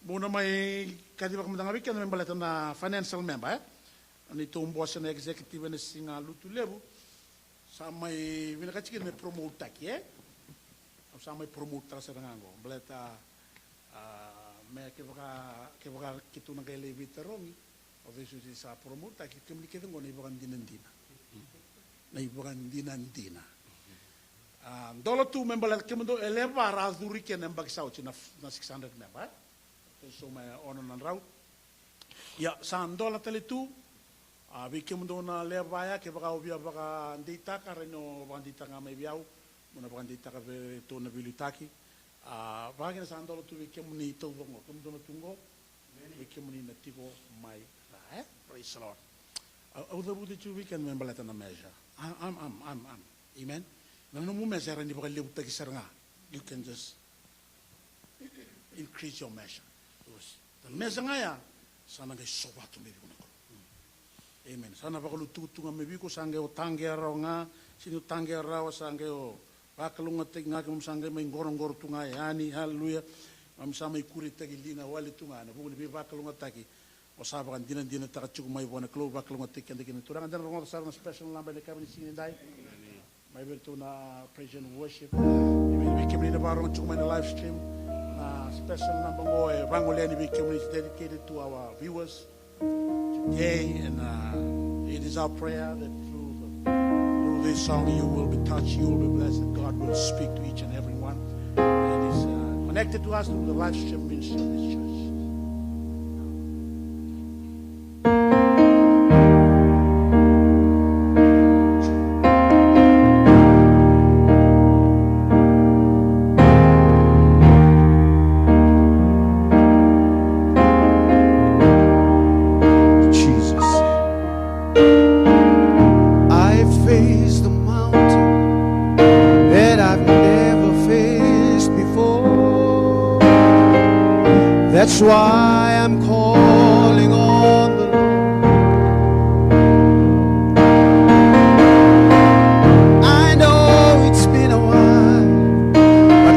Meu na mai kacivaka mada ga vei keda me baleta na financial member, e? Neitou bose na executive ena Siga Lotulevu. Sa mai vinakati kina me promote taki, e? Au sa mai promote taka sara ga qo. Baleta, a, me kevaka, kevaka keitou na qai lai veitarogi, o cei soti sa promote taki, kemuni kece qo na ivakadinadina. Na ivakadinadina. A, dola tu me baleta kemudou e lewe va ra curu kina na yabaki sa oti na, na six hundred member, e? Keitou sa mai ono na drau. Ia, sa dola tale tu, a, vei kemudou na lewe va ya, kevaka o via vakadeitaka, rawa ni o vakadeitaka ga mai vei au, mo na vakadeitaka vei ratou na veiliutaki. A, vaka kina sa dola tu vei kemuni taucoko, kemudou na tu qo, vei kemuni na tiko mai ra, e? Praise the Lord. Au, au cavuta tiko vei keda me baleta na measure. Am, am, am, am, am. Amen. Na nomu measure e rawa ni vakalevutaki sara ga. You can just increase your measure. Na measure ga ya, sa na qai sovata mai vei iko na Kalou. Amen. Sa na vakalutukutuku ga mai vei iko, sa qai o taqea rawa ga, sega ni o taqea rawa, sa qai o vakalougatataki ga, keimami sa qai mai qoroqoro tu ga yani, haleluya. Keimami sa mai kuretaki liga wale tu ga, ena vuku ni veivakalougatataki. O sa vakadinadinataka tiko mai vua na Kalou, vakalougatataki keda kina na Turaga. Da na rogoca sara na special number ena yakavi ni siga nidai. Mai vei iratou na praise and worship. Vei, vei kemuni na vakarorogo tiko mai na live stream, na special number qo e vagolea yani vei kemuni, is dedicated to our viewers today, and, uh, it is our prayer that through the, through this song you will be touched, you will be blessed, and God will speak to each and every one that is, uh, connected to us through the live stream ministry of this church. Jesus. I face the mountain that I've never faced before. That's why I'm calling on the Lord. I know it's been a while, but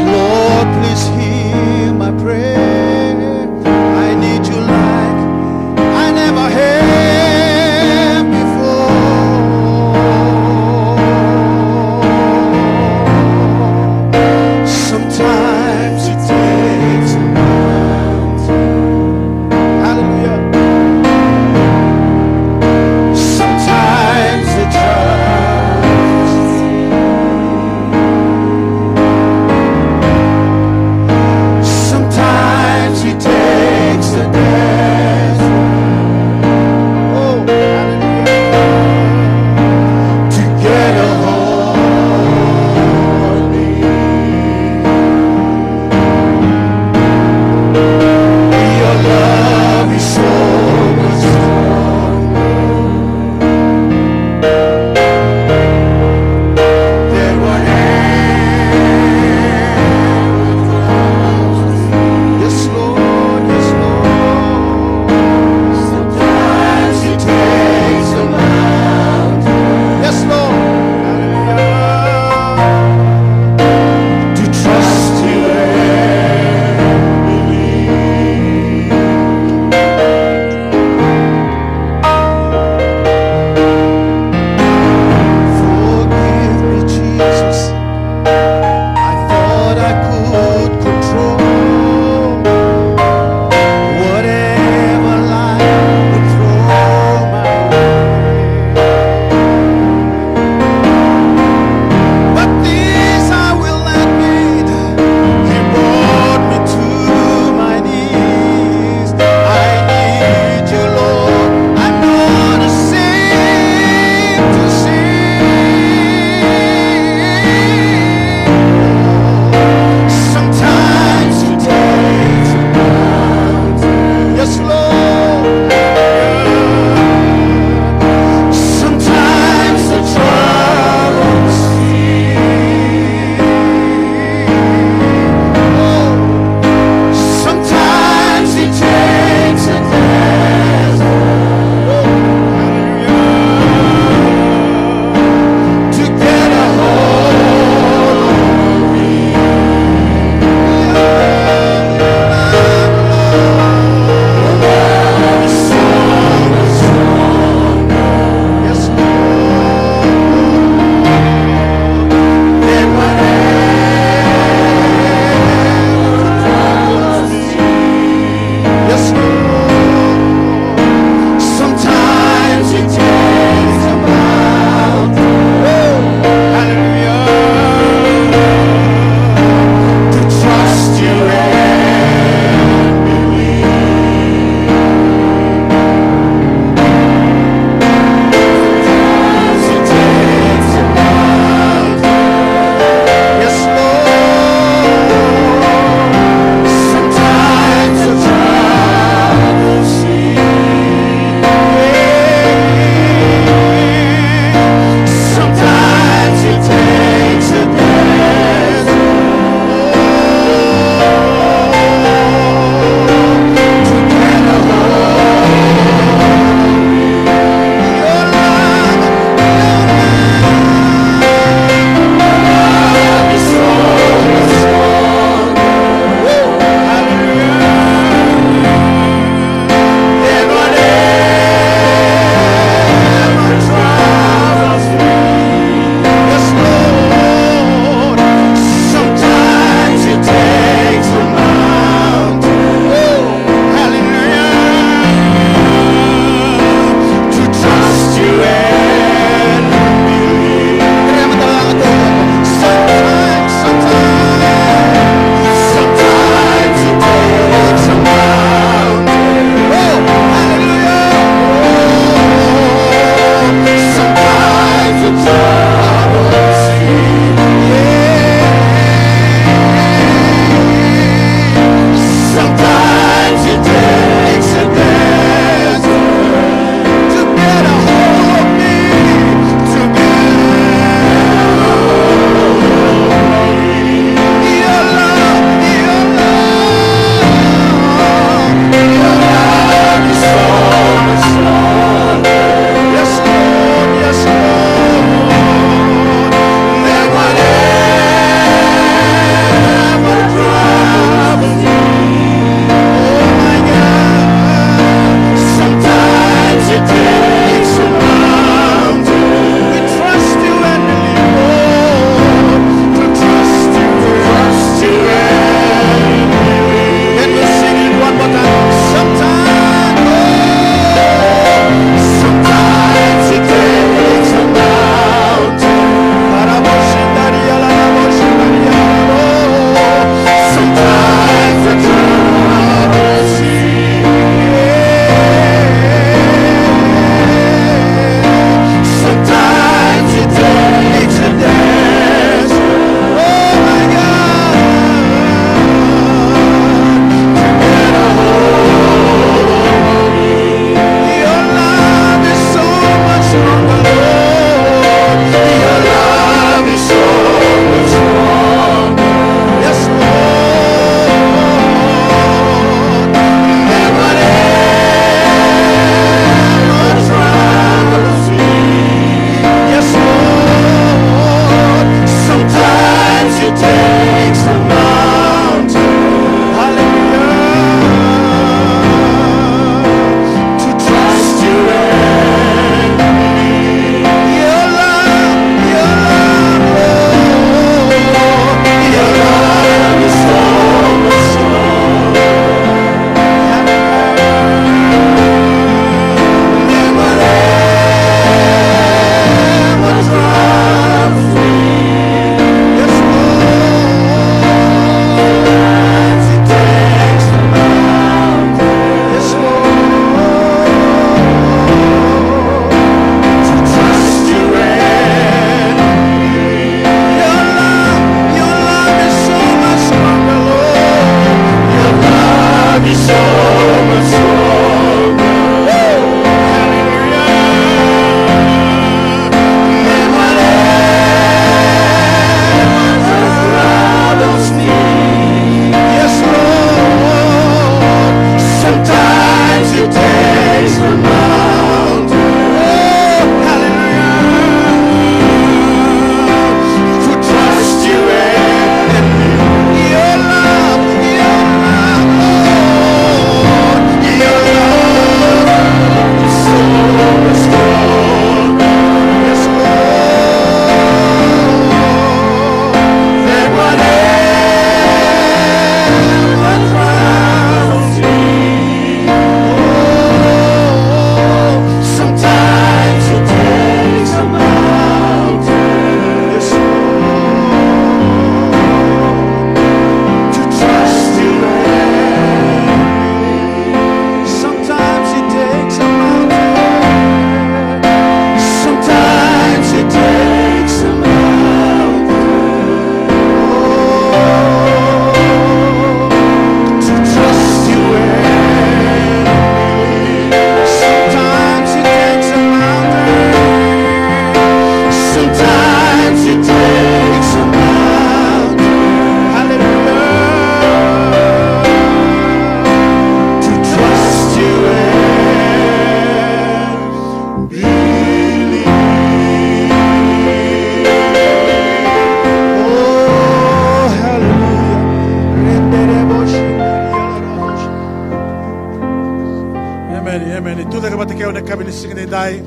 Yakavi ni siga nidai,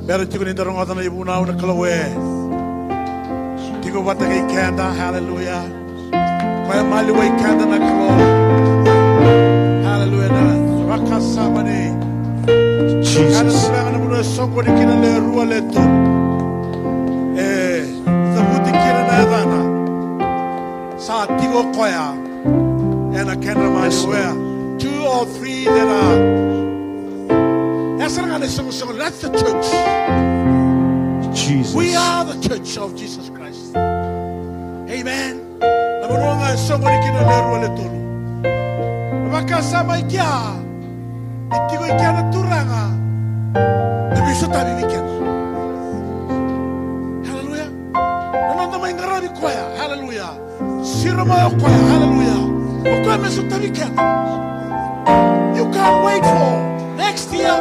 bera tiko ni da rogoca na ivunau na Kalou e tiko vata kei keda. Haleluya. Koya maliwai keda na Kalou. Haleluya. Na vakasama ni Jesus. Haleluya. Na vanua e soqoni kina le rua le tolu. E cavuti kina na yacana. Sa tiko koya ena kedra maliwai. Two or three that are E sara ga na isoqosoqo, that's the church. Jesus. We are the church of Jesus Christ. Amen. Na vanua ga e soqoni kina le rua le tolu. Na vakasama i kea, e tiko i kea na Turaga me veisotavi vei keda. Haleluya. Na noda mai qaravi koya. Haleluya. Siro mai o koya, haleluya. O koya me sotavi keda. You can't wait for next year.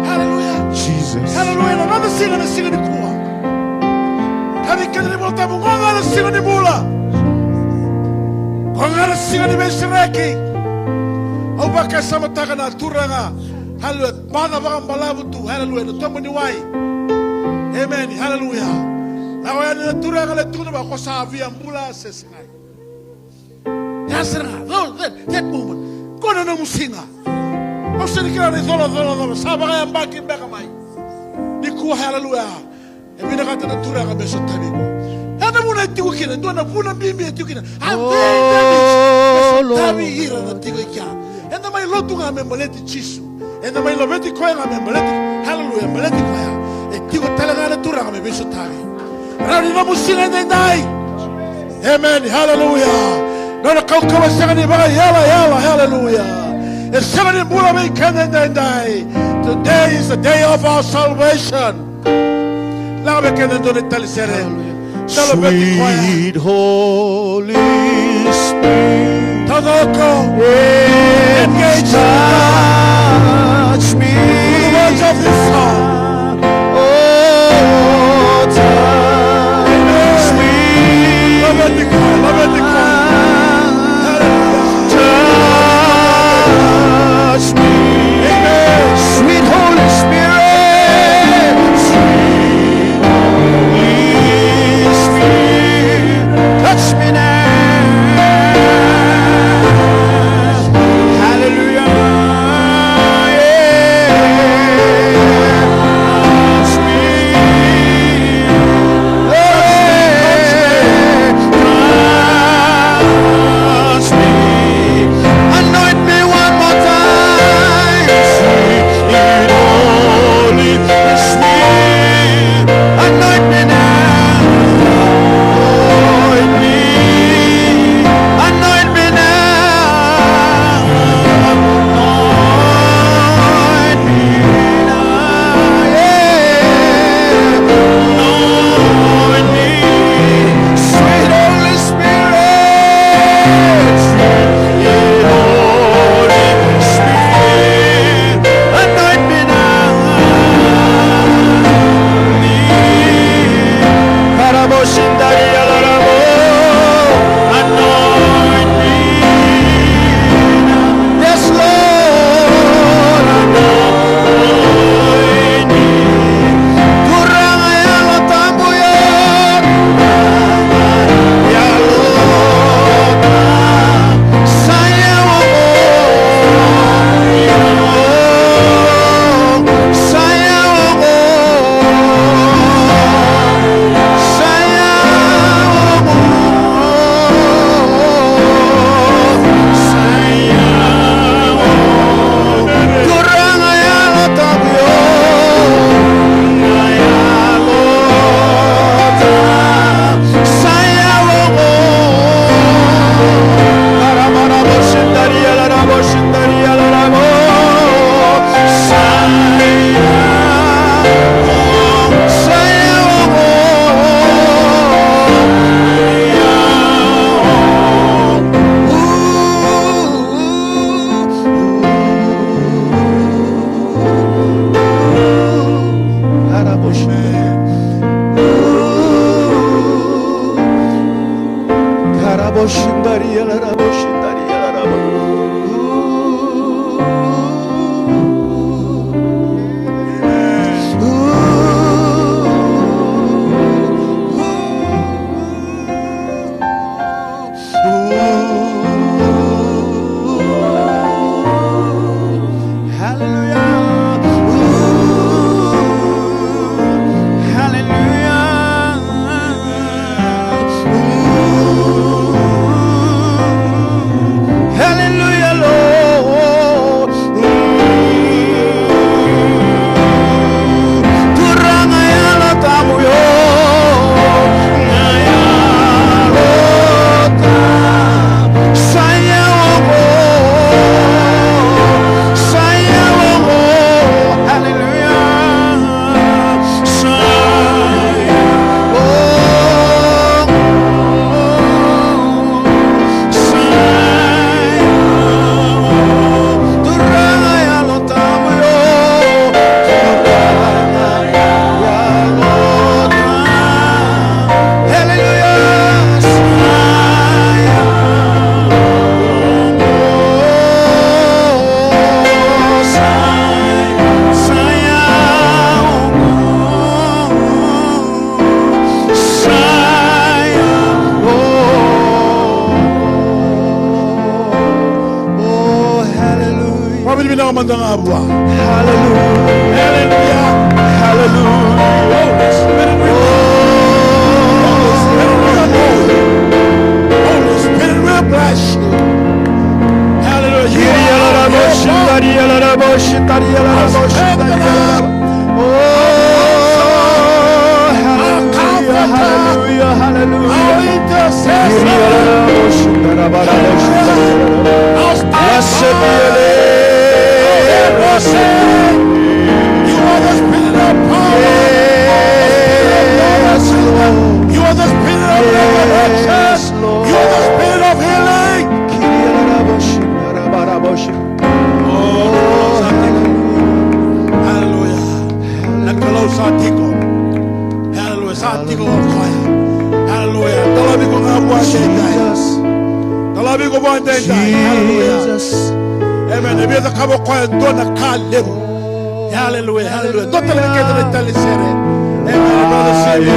Haleluya. Jesus. Haleluya. Na noda siga na siga nikua. Kaci keda na iVolatabu, qo ga na siga ni bula. Qo ga na siga ni veisereki. Au vakasamataka na Turaga. Haleluya. Baca vakabalavu tu. Haleluya. Na toba ni wai. Amen. Haleluya. Na oya ni na Turaga le tukuna vaka ko sa via bula se segai. Ya sara ga. Tho-, that, that moment. Ko na nomu siga. Au sega ni kila na icolacola cava. Sa vakayabaki beka mai. Nikua, haleluya. E vinakata na Turaga me sotavi iko. Ena vuna e tiko kina, dua na vuna bibi e tiko kina. A very damage. Me sotavi ira na tiko i kea. Eda mai lotu ga me baleti Jisu. Eda mai laveti koya ga me baleti. Haleluya, baleti koya. E tiko tale ga na Turaga me veisotavi. Rawa ni nomu siga edaidai. Amen, haleluya. Nona kaukauwa e sega ni vakaiyalayala, haleluya. E sega ni bula vei keda edaidai. Today is the day of our salvation. Lako vei keda dua na talisere. Hallelujah. Sweet Holy Spirit. Taucoko. Engage. Touch me. Through the words of this song. Oh, touch me. Amen. Love it, love it. Hallelujah. Touch me. Amen. Sweet Holy Spirit. Sweet Holy Spirit. Touch me now. Hallelujah. Yeah. Touch me. Touch me. Anoint me one more time. Sweet Holy Spirit, anoint me now. Anoint me. Anoint me now. Anoint me now. Yeah. Anoint me. Sweet Holy Spirit, sweet Holy Spirit, anoint me now. Karabo shindaria larabo, anoint me now. Yes, Lord, anoint me. Turaga Yalo Tabu yo. Yalo Tabu. Sa yawa o. Sa yawa o. Sa yawa o. Sa yawa o. Turaga Yalo Tabu yo. Yalo Tabu. Sa yawa o. Karamarabo shindaria larabo shindaria larabo. Sa yawa o. Sa yawa o. Vinaka mada ga vua. Hallelujah. Hallelujah. Hallelujah. Holy Spirit, we, Holy Spirit, we adore you. Holy Spirit, we bless you. Hallelujah. You are our helper, our strengthener, our comforter, our intercessor. Hallelujah. Blessed be your name. You are the Spirit of power. Yes, Lord. You are the Spirit of resurrection. Yes, Lord. You are the Spirit of healing. Oh, hallelujah. Na Kalou sa tiko. Hallelujah. Sa tiko o koya. Hallelujah. Talovi iko ga vua edaidai. Talovi iko vua edaidai. Hallelujah. Amen. E via cakava o koya e dua na ka levu. Hallelujah. Hallelujah. Dua tale na kena tale sere. Amen. Brother Sammy.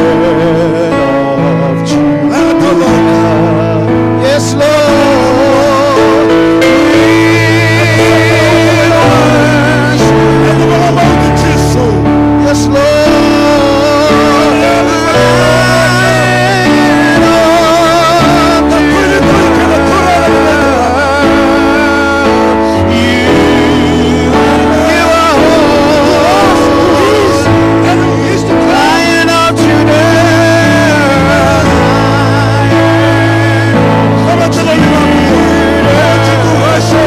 Yes, Lord. Yes, Lord.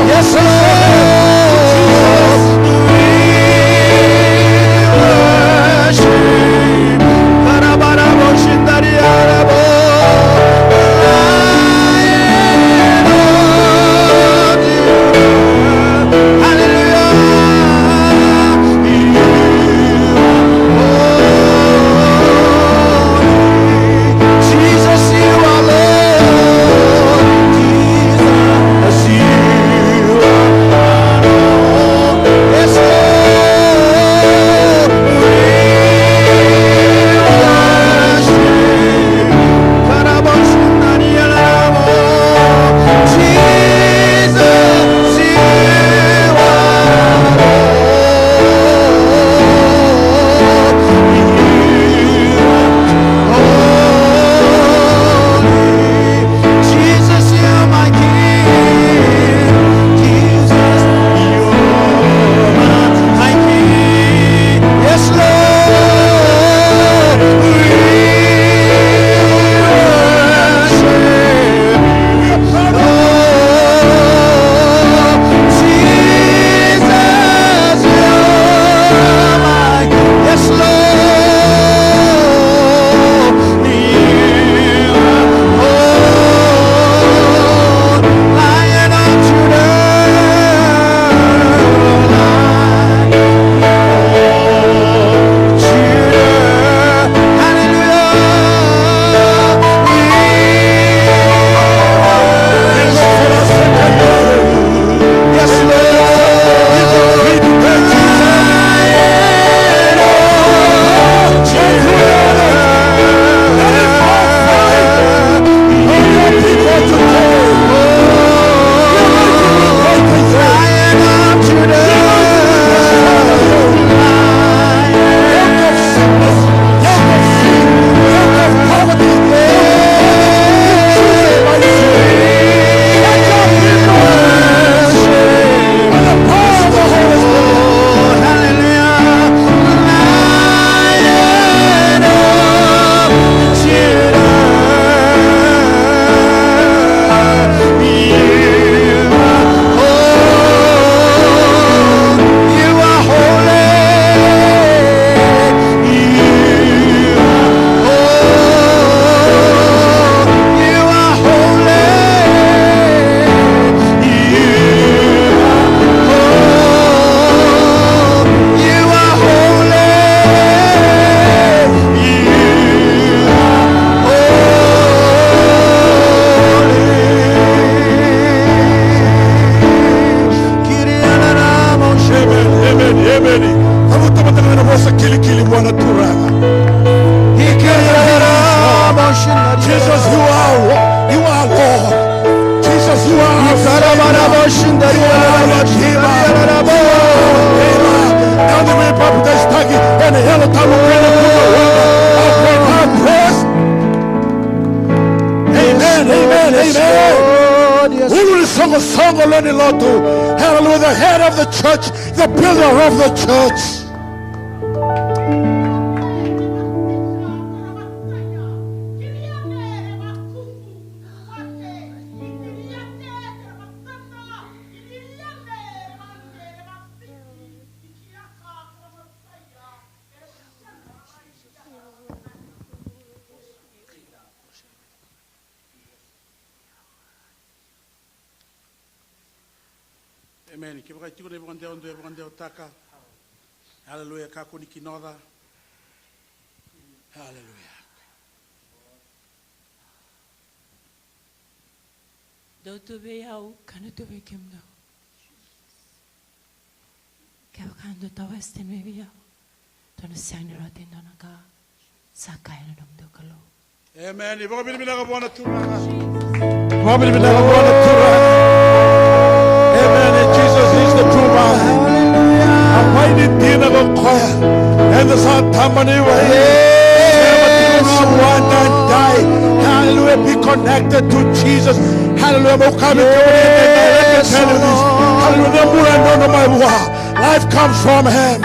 Yes, Lord. We worship. Hallelujah. Jesus, you are Lord. Jesus, you are Lord. Yes, Lord. We worship. Jesus, you are Lord. You are holy. Jesus, you're my King. Jesus, you're my King. Yes, Lord. We worship. Oh, Jesus, you're my King. Yes, Lord. Amen, amen, amen. Cavuta mada ga na vosa kilikili vua na Turaga. Jesus, you are, you are Lord. Jesus, you are our Savior. You are our Redeemer. Soqo lewe ni lotu. Hallelujah. The head of the church, the builder of the church. Amen. Kevaka e tiko na ivakadewa, dou vakadewataka. Haleluya. Kakua ni kinoca. Haleluya. Dou tu vei au, ka na tu vei kemudou. Kevaka dou tawase tani mai vei au, dou na sega ni rawata e dua na ka sa kaya na nomudou Kalou. Amen. Vakavinavinaka vua na Turaga. Vakavinavinaka vua na Turaga. Amen. And Jesus is the true vine. Hallelujah. A vine dina ko koya. Eda sa tabana i vine. Yes. Sema tiko ga vua na dai. Hallelujah. Be connected to Jesus. Hallelujah. Mo kami kemuni na dai. Let me tell you this. Hallelujah. Na bula e drodro mai vua. Life comes from him.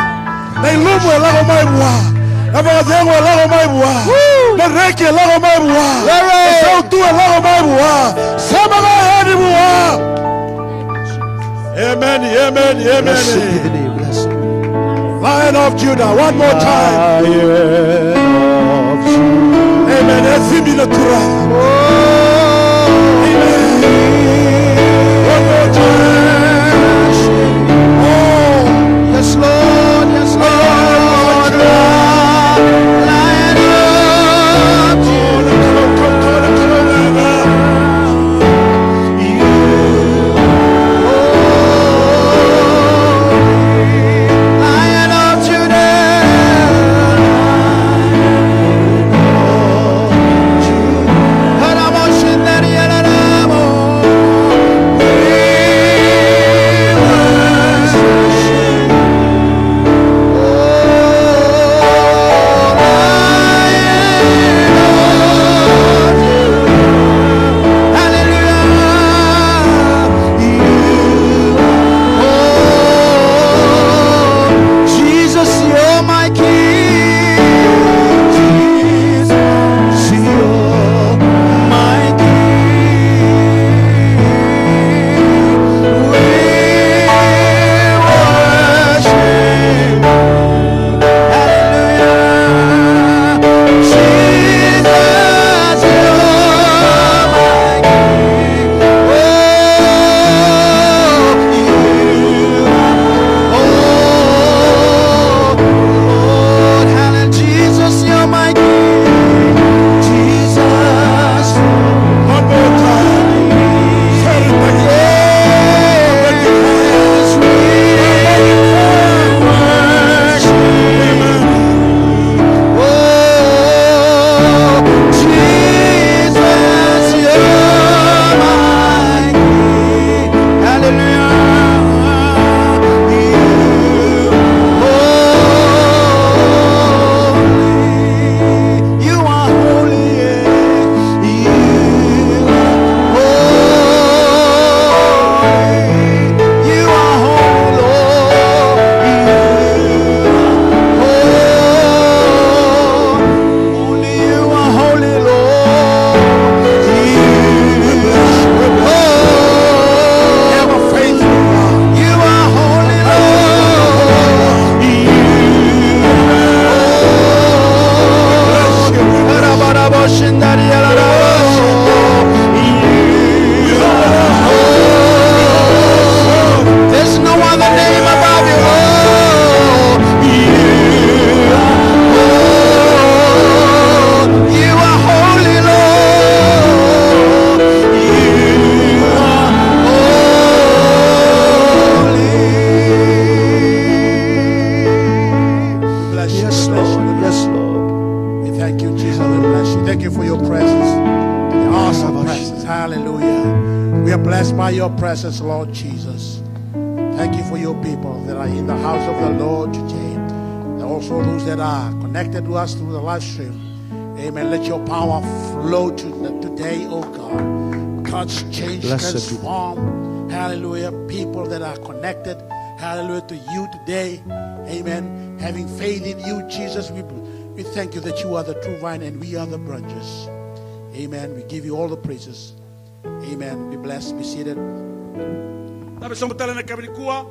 Na ilumu e lako mai vua. Na vakacegu e lako mai vua. Na reki e lako mai vua. Na sautu e lako mai vua. Sema ga yani vua. Amen, amen, amen. Blessed be the name, blessed be the name. Lion of Judah, one more time. Lion of Judah. Amen. Ena cimi na Turaga. Amen. One more time. Oh. Yes, Lord. Yes, Lord. Lion of Judah. Hallelujah. Jesus, you're my King. Jesus, you're my King. We worship. Hallelujah. Jesus, you're my King. Oh, you are. Oh, Lord, hallelujah. Jesus, you're my King. Jesus, one more time. Say it again. Yes, we worship. Amen. Oh, Jesus, you're my King. Hallelujah. You are holy. You are holy, yeah. You are holy. You are holy, Lord. You are holy. Only you are holy, Lord. You are holy. Ever faithful God. You are holy, Lord. There's no other name above you, Lord. You are holy, Lord. You are holy. We bless you. Yes, Lord. Yes, Lord. We thank you, Jesus. We bless you. Thank you for your presence. The awesome presence. Hallelujah. We are blessed by your presence, Lord Jesus. Thank you for your people that are in the house of the Lord today. And also those that are connected to us through the live stream. Amen. Let your power flow to the, today, oh God. Touch, change, blessed be the transform. Hallelujah. People that are connected, hallelujah, to you today. Amen. Having faith in you, Jesus, we, we thank you that you are the true vine and we are the branches. Amen. We give you all the praises. Amen. Be blessed. Be seated. Dabe sobu tale na yakavi nikua.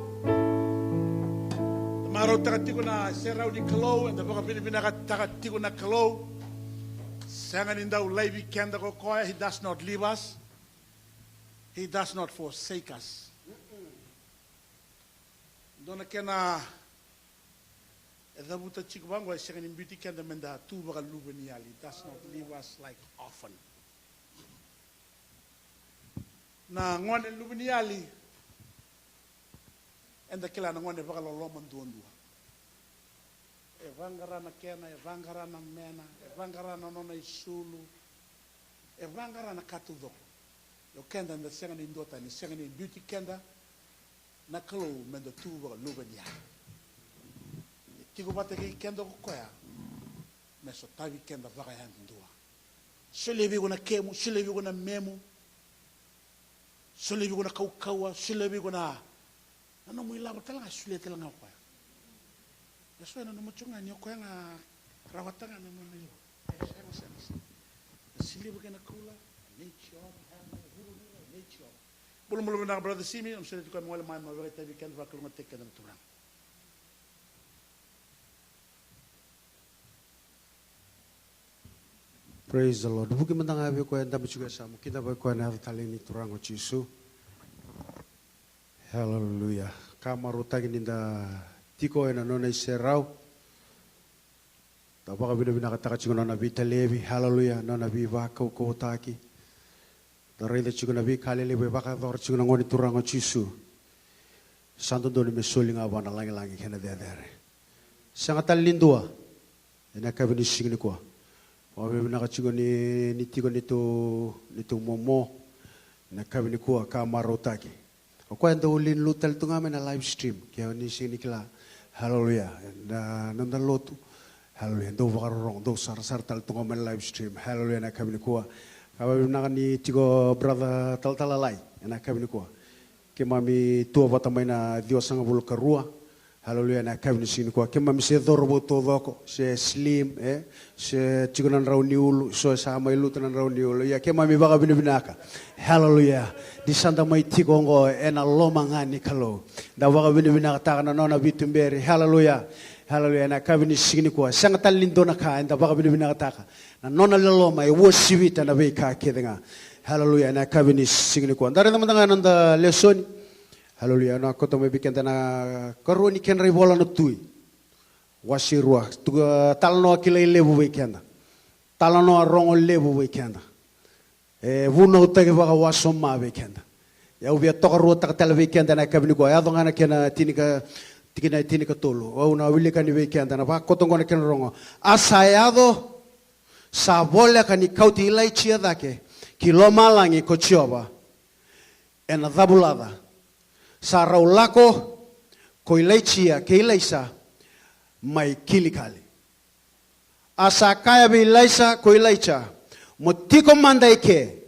Marautaka tiko na serau ni Kalou, eda vakavinavinakataka tiko na Kalou. Sega ni dau laivi keda ko koya, he does not leave us. He does not forsake us. Dua na kena e cavuta tiko vaqo, e sega ni biuti keda meda tu vakaluveniyali. He does not leave us like orphan. Na gone luveniyali, eda kila na gone vakaloloma duadua. E vaqara na kena, e vaqara na mena, e vaqara na nona isulu, e vaqara na ka taucoko. Ia o keda eda sega ni duatani, sega ni biuti keda na Kalou meda tu vakaluveniyali. E tiko vata kei keda ko koya me sotavi keda vakayadudua. Solia vei iko na kemu, solia vei iko na memu. Solia vei iko na kaukauwa, solia vei iko na, na nomu ilavo tale ga, solia tale ga o koya. E so e nanuma tiko ga ni o koya ga rawata ga na nona ilavo. E sega, sega, sega. Na siliva kei na koula, nei Jiova, e vuravura, nei Jiova. Bulabula vinaka brother Simi, au solia tiko mai wale mai, ma vakaitavi keda, vakalougatataki keda na Turaga. Praise the Lord. Vuki mada ga vei koya e dabe tiko e yasamu, kidavaki koya ena yaca talei ni Turaga o Jisu. Hallelujah. Ka marautaki ni da tiko ena nona iserau. Da vakavinavinakataka tiko na nona veitalevi. Hallelujah. Nona veivakaukauwataki. Da raica tiko na veika lelevu e vakayacora tiko na Gone Turaga o Jisu. Sa dodonu me soli ga vua na lagilagi kei na cecere. Sega tale ni dua. Ena yakavi ni siga nikua. Vakavinavinaka tiko ni, ni tiko neitou, neitou momo. Ena yakavi nikua ka marautaki. O koya dau lean low tale tu ga mai na live stream. Ke o ni sega ni kila. Hallelujah. Na noda lotu. Hallelujah. Dau vakarorogo, dau sarasara tale tu ga mai na live stream. Hallelujah. Ena yakavi nikua. Ka vakavinavinaka ni tiko brother Talatala Lai. Ena yakavi nikua. Keimami tua vata mai na ciwasagavulu ka rua. Hallelujah, na yakavi ni siga nikua. Keimami se cauravou taucoko, se slim, e, se tiko na drau ni ulu, so e sa mai lutu na drau ni ulu. Ia keimami vakavinavinaka. Hallelujah. Ni sa da mai tiko oqo ena loma ga ni Kalou. Da vakavinavinakataka na nona veituberi. Hallelujah. Hallelujah. Na yakavi ni siga nikua. Sega tale ni dua na ka eda vakavinavinakataka. Na nona loloma e uasivita na veika kece ga. Hallelujah. Ena yakavi ni siga nikua. Da raica mada ga na noda lesoni. Hallelujah. Na koto mai vei keda na karua ni kedra ivola na Tui. Wase rua. Tuka talanoa kilai levu vei keda. Talanoa rogo levu vei keda. E vunautaki vakawasoma vei keda. Au via tokaruataka tale vei keda na yakavi nikua. Yaco ga na kena tinika, tikina e tinikatolu. Au na wilika ni vei keda. Na vakoto oqo na kena rogo. A sa yaco, sa voleka ni kauti Ilaija cake ki lomalagi ko Jiova ena cavulaca. Sa rau lako ko Ilaija kei Ilaisa mai Kilikali. A sa kaya vei Ilaisa ko Ilaija, mo tiko mada eke,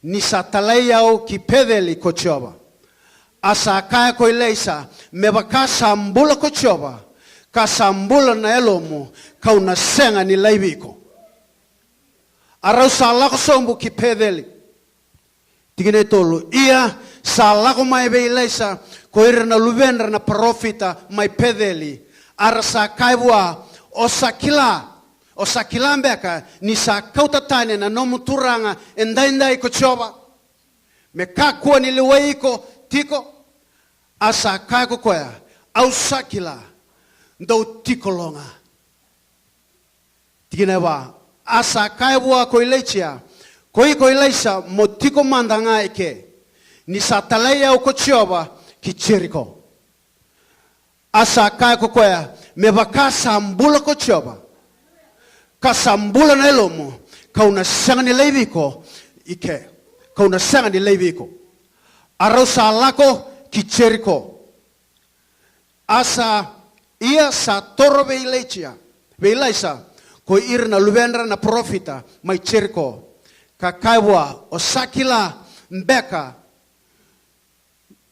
ni sa talai au ki Peceli ko Jiova. A sa kaya ko Ilaisa, me vaka sa bula ko Jiova, ka sa bula na yalomu, kau na sega ni laivi iko. A rau sa lako sobu ki Peceli. Tikina e tolu, ia sa lako mai vei Ilaisa ko ira na luvedra na parofita mai Peceli, a ra sa kaya vua, o sa kila, o sa kila beka ni sa kauta tani na nomu turaga edaidai ko Jiova, me kakua ni lewai iko tiko? A sa kaya ko koya, au sa kila, dou tiko lo ga. Tikina e va, a sa kaya vua ko Ilaija, ko iko Ilaisa, mo tiko mada ga eke, ni sa talai au ko Jiova ki Jeriko. A sa kaya ko koya, me vaka sa bula ko Jiova, ka sa bula na yalomu, kau na sega ni laivi iko eke, kau na sega ni laivi iko. A rau sa lako ki Jeriko. A sa, ia sa toro vei Ilaija, vei Ilaisa, ko ira na luvedra na parofita mai Jeriko, ka kaya vua, o sa kila beka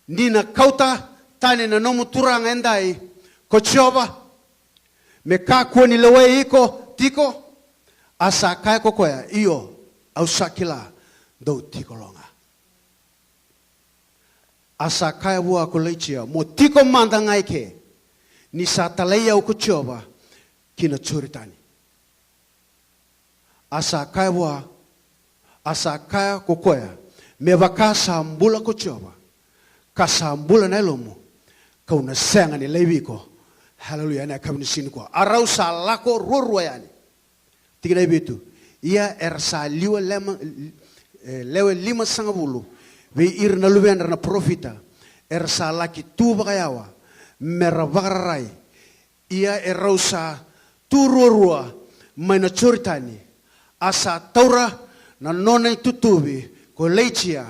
Ni na kauta tani na nomu turaga edai ko Jiova, me kakua ni lewai iko tiko? A sa kaya ko koya, io, au sa kila, dou tiko lo ga. A sa kaya vua ko Ilaija, mo tiko mada ga eke, ni sa talai au ko Jiova ki na Joritani. A sa kaya vua, a sa kaya ko koya, me vaka sa bula ko Jiova, ka sa bula na yalomu, kau na sega ni laivi iko. Haleluya, ena yakavi ni siga nikua. A rau sa lako ruarua yani. Tikina e vitu. Ia era sa liwa lema, e, lewe limasagavulu vei ira na luvedra na parofita, era sa laki tu vakayawa me ra vakararai. Ia e rau sa tu ruarua mai na Joritani, a sa taura na nona itutuvi ko Ilaija,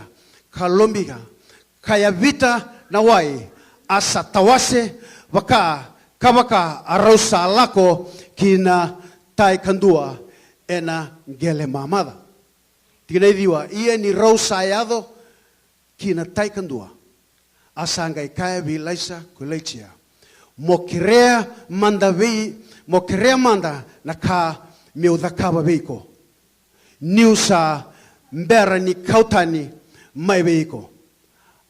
ka lobika, ka yavita na wai, a sa tawase vaka ka vaka a rau sa lako ki na tai kadua ena qele mamaca. Tikina e ciwa. Ia ni rau sa yaco ki na tai kadua, a sa qai kaya vei Ilaija ko Ilaija, mo kerea mada vei, mo kerea mada na ka meu cakava vei iko, niu sa bera ni kau tani mai vei iko.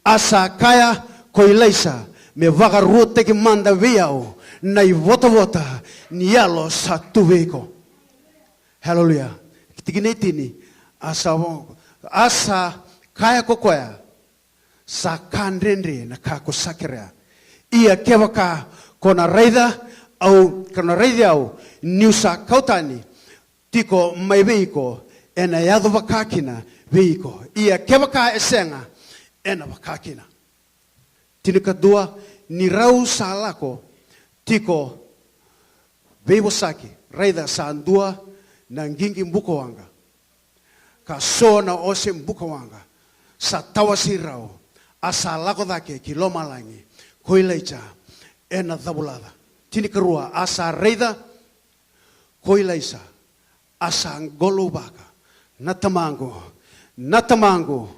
A sa kaya ko Ilaija, me vakaruataki mada vei au na ivotavota ni yalo sa tu vei iko. Haleluya. Tikina e tini. A sa vo-, a sa kaya ko koya, sa ka dredre na ka ko sa kerea. Ia kevaka ko na raica au, ko na raici au niu sa kau tani tiko mai vei iko, ena yaco vaka kina vei iko. Ia kevaka e sega, ena vaka kina. Tinikadua. Ni rau sa lako tiko veivosaki, raica sa dua na qiqi bukawaqa, ka so na ose bukawaqa sa tawasei rau, a sa lako cake ki lomalagi ko Ilaija ena cavulaca. Tinikarua. A sa raica ko Ilaija, a sa qolouvaka, na tamaqu, na tamaqu,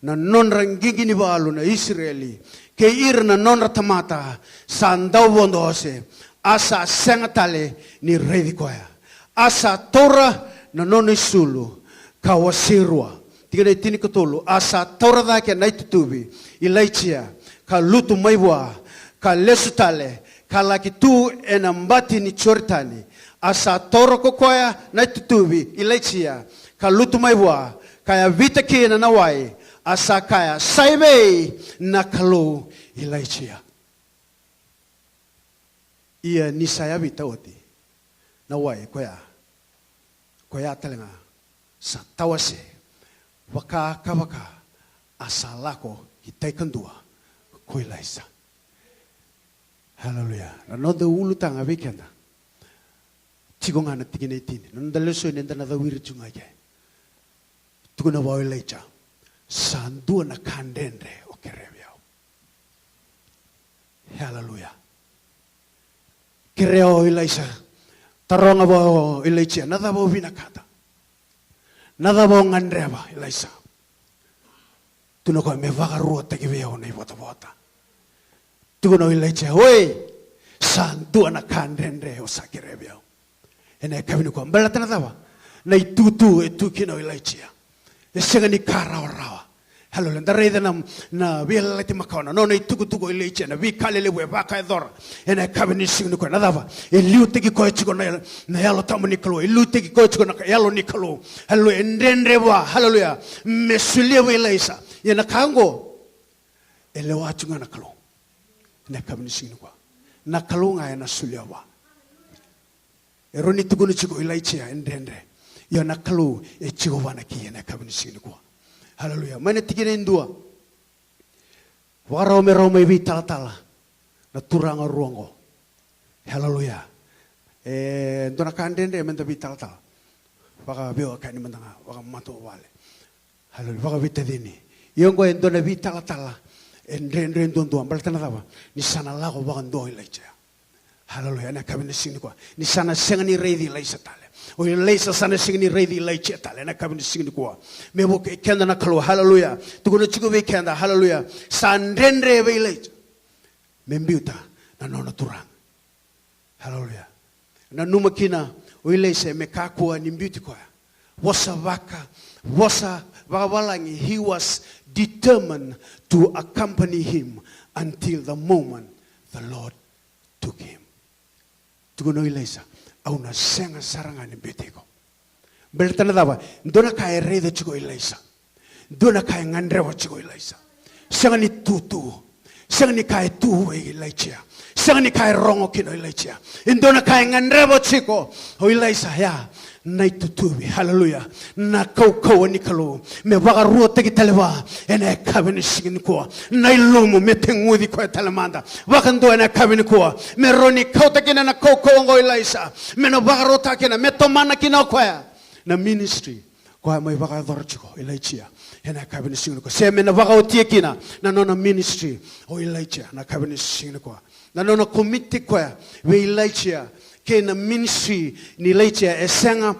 na nodra qiqi ni valu na Isireli kei ira na nodra tamata sa dau vodo ose. A sa sega tale ni raici koya. A sa taura na nona isulu ka wasei rua. Tikina e tinikatolu. A sa taura cake na itutuvi Ilaija ka lutu mai vua, ka lesu tale, ka laki tu ena bati ni Joritani. A sa taura ko koya na itutuvi Ilaija ka lutu mai vua, ka yavita kina na wai. A sa kaya, sa evei na Kalou Ilaija? Ia ni sa yavita oti na wai koya, koya tale ga sa tawase, vaka ka vaka, a sa lako ki tai kadua ko Ilaija. Haleluya. Na noda ulutaga vei keda tiko ga na tikina e tini. Na noda lesoni eda na cawiri tu ga i ke. Tukuna vua o Ilaija, sa dua na ka dredre o kerea vei au. Haleluya. Kerea o Ilaija. Taroga vua o Ilaija, na cava o vinakata? Na cava o gadreva, Ilaija? Tukuna o koya, me vakaruataki vei au na ivotavota. Tukuna o Ilaija, oi, sa dua na ka dredre o sa kerea vei au. Ena yakavi nikua, baleta na cava? Na itutu e tu kina o Ilaija. E sega ni ka rawarawa. Haleluya. Da raica na, na Veiyalayalati Makawa, na nona itukutuku o Ilaija, na veika lelevu e vakayacora. Ena yakavi ni siga nikua, na cava? E liutaki koya tiko na, na Yalo Tabu ni Kalou. E liutaki koya tiko na Yalo ni Kalou. Haleluya. E dredre vua. Haleluya. Me solia vei Ilaija. Ia na ka oqo, e lewa tiko ga na Kalou. Ena yakavi ni siga nikua, na Kalou ga ena solia vua. E rawa ni tukuna tiko o Ilaija e dredre, ia na Kalou e tiko vua na ki ena yakavi ni siga nikua. Haleluya. Mai na tikina e dua. Vakarau me rau mai veitalatala na turaga rua oqo. Haleluya. E dua na ka dredre meda veitalatala. Vakaveiwekani mada ga, vakamatavuvale. Haleluya. Vakaveitacini. Ia oqo e dua na veitalatala e dredre duadua. Baleta na cava? Ni sa na lako vakadua o Ilaija. Haleluya. Ena yakavi ni siga nikua, ni sa na sega ni raici Ilaisa tale. O Ilaisa sa na sega ni raici Ilaija tale ena yakavi ni siga nikua. Me vukei keda na Kalou. Haleluya. Tukuna tiko vei keda, haleluya, sa dredre vei Ilaija me biuta na nona turaga. Haleluya. Nanuma kina o Ilaisa me kakua ni biuti koya. Vosa vaka, vosa vakavalagi, he was determined to accompany him until the moment the Lord took him. Tukuna o Ilaisa, au na sega sara ga ni biuti iko. Baleta na cava? Dua na ka e raica tiko o Ilaisa. Dua na ka e gadreva tiko o Ilaisa. Sega ni tutu. Sega ni ka e tu vei Ilaija. Sega ni ka e rogo kina o Ilaija. E dua na ka e gadreva tiko o Ilaisa, ya na itutuvi. Haleluya. Na kaukauwa ni Kalou me vakaruataki tale vua ena yakavi ni siga nikua. Na ilumu me teguci koya tale mada vakadua ena yakavi nikua. Me rawa ni kauta kina na kaukauwa oqo o Ilaisa, me na vakarautaka kina, me tomana kina o koya na ministry koya mai vakayacora tiko o Ilaija ena yakavi ni siga nikua, se me na vakaotia kina na nona ministry o Ilaija ena yakavi ni siga nikua. Na nona komiti koya vei Ilaija kei na ministry ni Ilaija e sega,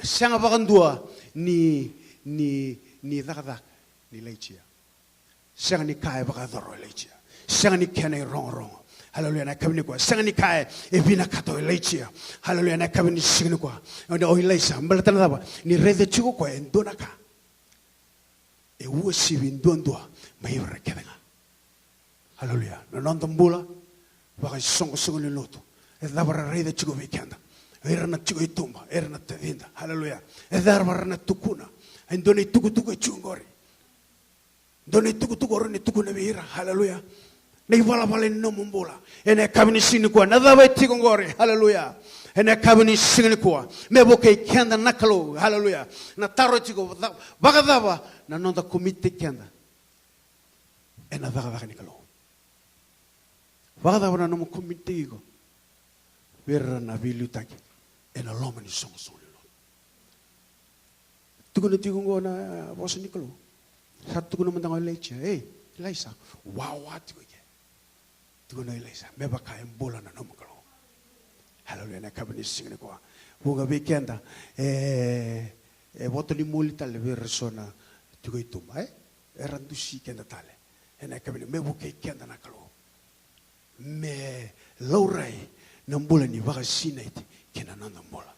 sega vakadua ni, ni, ni cakacaka ni Ilaija. Sega ni ka e vakayacora o Ilaija. Sega ni kena irogorogo. Haleluya, na yakavi nikua. Sega ni ka e vinakata o Ilaija. Haleluya, na yakavi ni siga nikua. O Ilaisa, baleta na cava? Ni raica tiko o koya e dua na ka e uasivi duadua mai vei ira kece ga. Haleluya. Na noda bula vakaisoqosoqo ni lotu, e cava ra raica tiko vei keda? Era na tiko i tuba, era na tacida. Haleluya. E cava ra na tukuna? E dua na itukutuku e tiko qori. Dua na itukutuku o rawa ni tukuna vei ira. Haleluya. Na ivalavala ni nomu bula ena yakavi ni siga nikua, na cava e tiko qori? Haleluya. Ena yakavi ni siga nikua, me vukei keda na Kalou. Haleluya. Na taro e tiko, ca-, vakacava na noda komiti keda ena cakacaka ni Kalou? Vakacava na nomu komiti iko vei ira na veiliutaki ena loma ni soqosoqo ni lotu? Tukuna tiko oqo na vosa ni Kalou. Sa tukuna mada ga o Ilaija, ei, Ilaisa, wawa tiko i ke. Tukuna o Ilaisa, me vaka e bula na nomu Kalou. Haleluya, na yakavi ni siga nikua. Vuqa vei keda e, e voto ni moli tale vei ira eso na tiko i tuba, e? Era dusi keda tale ena yakavi ni, me vukei keda na Kalou. Me laurai na bula ni vakasinaiti ki na noda bula.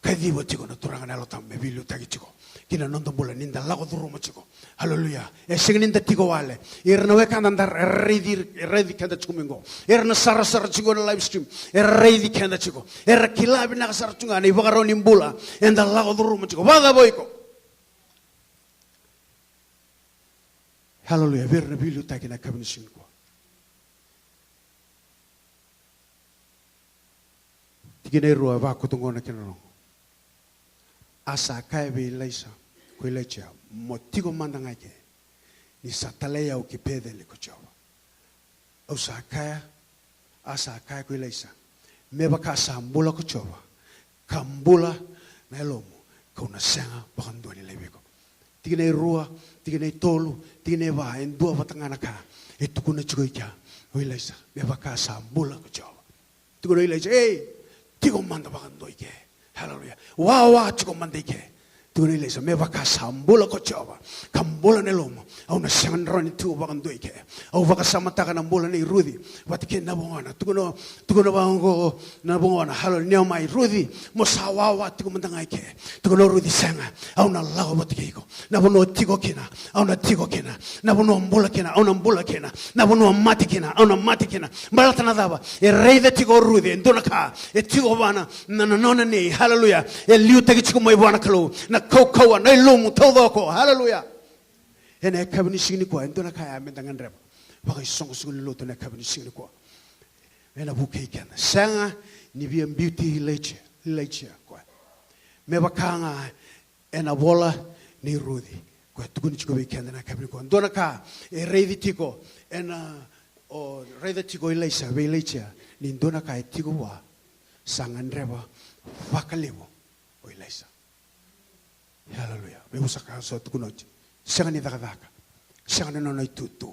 Kaciva tiko na Turaga na Yalo Tabu me veiliutaki tiko ki na noda bula ni da lako curuma tiko. Haleluya. E sega ni da tiko wale. Ira na wekada da ra-, raici, raici keda tiko mai qo. Ira na sarasara tiko na live stream, era raici keda tiko. Era kila vinaka sara tiko ga na ivakarau ni bula eda lako curuma tiko. Vakacava o iko? Haleluya. Vei ira na veiliutaki na yakavi ni siga nikua. Tikina e rua, e vakutu gona kina noqu. A sa kaya vei Ilaisa, ko Ilaija, mo tiko mada ga i ke, ni sa talai au ki Peceli ko Jiova. Au sa kaya, a sa kaya ko Ilaisa, me vaka sa bula ko Jiova, ka bula na yalomu, kau na sega vakadua ni laivi iko. Tikina e rua, tikina e tolu, tikina e va, e dua vata ga na ka e tukuna tiko i kea o Ilaisa, me vaka sa bula ko Jiova. Tukuna o Ilaisa, ei, tiko mada vakadua i ke. Haleluya. Wawa tiko mada i ke. Tukuna o Ilaisa, me vaka sa bula ko Jiova, ka bula na yalomu, au na sega ni rawa ni tiko vakadua i ke. Au vakasamataka na bula nei Ruci vata kei Navugona. Tukuna, tukuna vaqo Navugona, haleluya, ni o mai Ruci, mo sa wawa tiko mada ga i ke. Tukuna o Ruci, sega, au na lako vata kei iko. Na vanua o tiko kina, au na tiko kina. Na vanua o bula kina, au na bula kina. Na vanua o mate kina, au na mate kina. Baleta na cava? E raica tiko o Ruci e dua na ka e tiko vua na, na, na nona nei, haleluya, e liutaki tiko mai vua na Kalou, na kaukauwa, na ilumu taucoko, haleluya. Ena yakavi ni siga nikua, e dua na ka ya meda gadreva vakaisoqosoqo ni lotu ena yakavi ni siga nikua. Ena vukei keda. Sega ni via biuti Ilaija, Ilaija o koya. Me vaka ga ena vola nei Ruci, koya tukuni tiko vei keda na yakavi nikua. Dua na ka e raici tiko, ena, o raica tiko o Ilaisa vei Ilaija, ni dua na ka e tiko vua, sa gadreva vakalevu o Ilaisa. Haleluya. Vei au sa ka sa tukuna oti. Sega ni cakacaka. Sega ni nona itutu.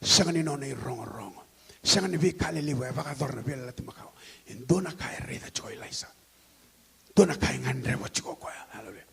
Sega ni nona irogorogo. Sega ni veika lelevu e vakayacora na veiyalayalati makawa. E dua na ka e raica tiko o Ilaisa. Dua na ka e gadreva tiko o koya. Haleluya.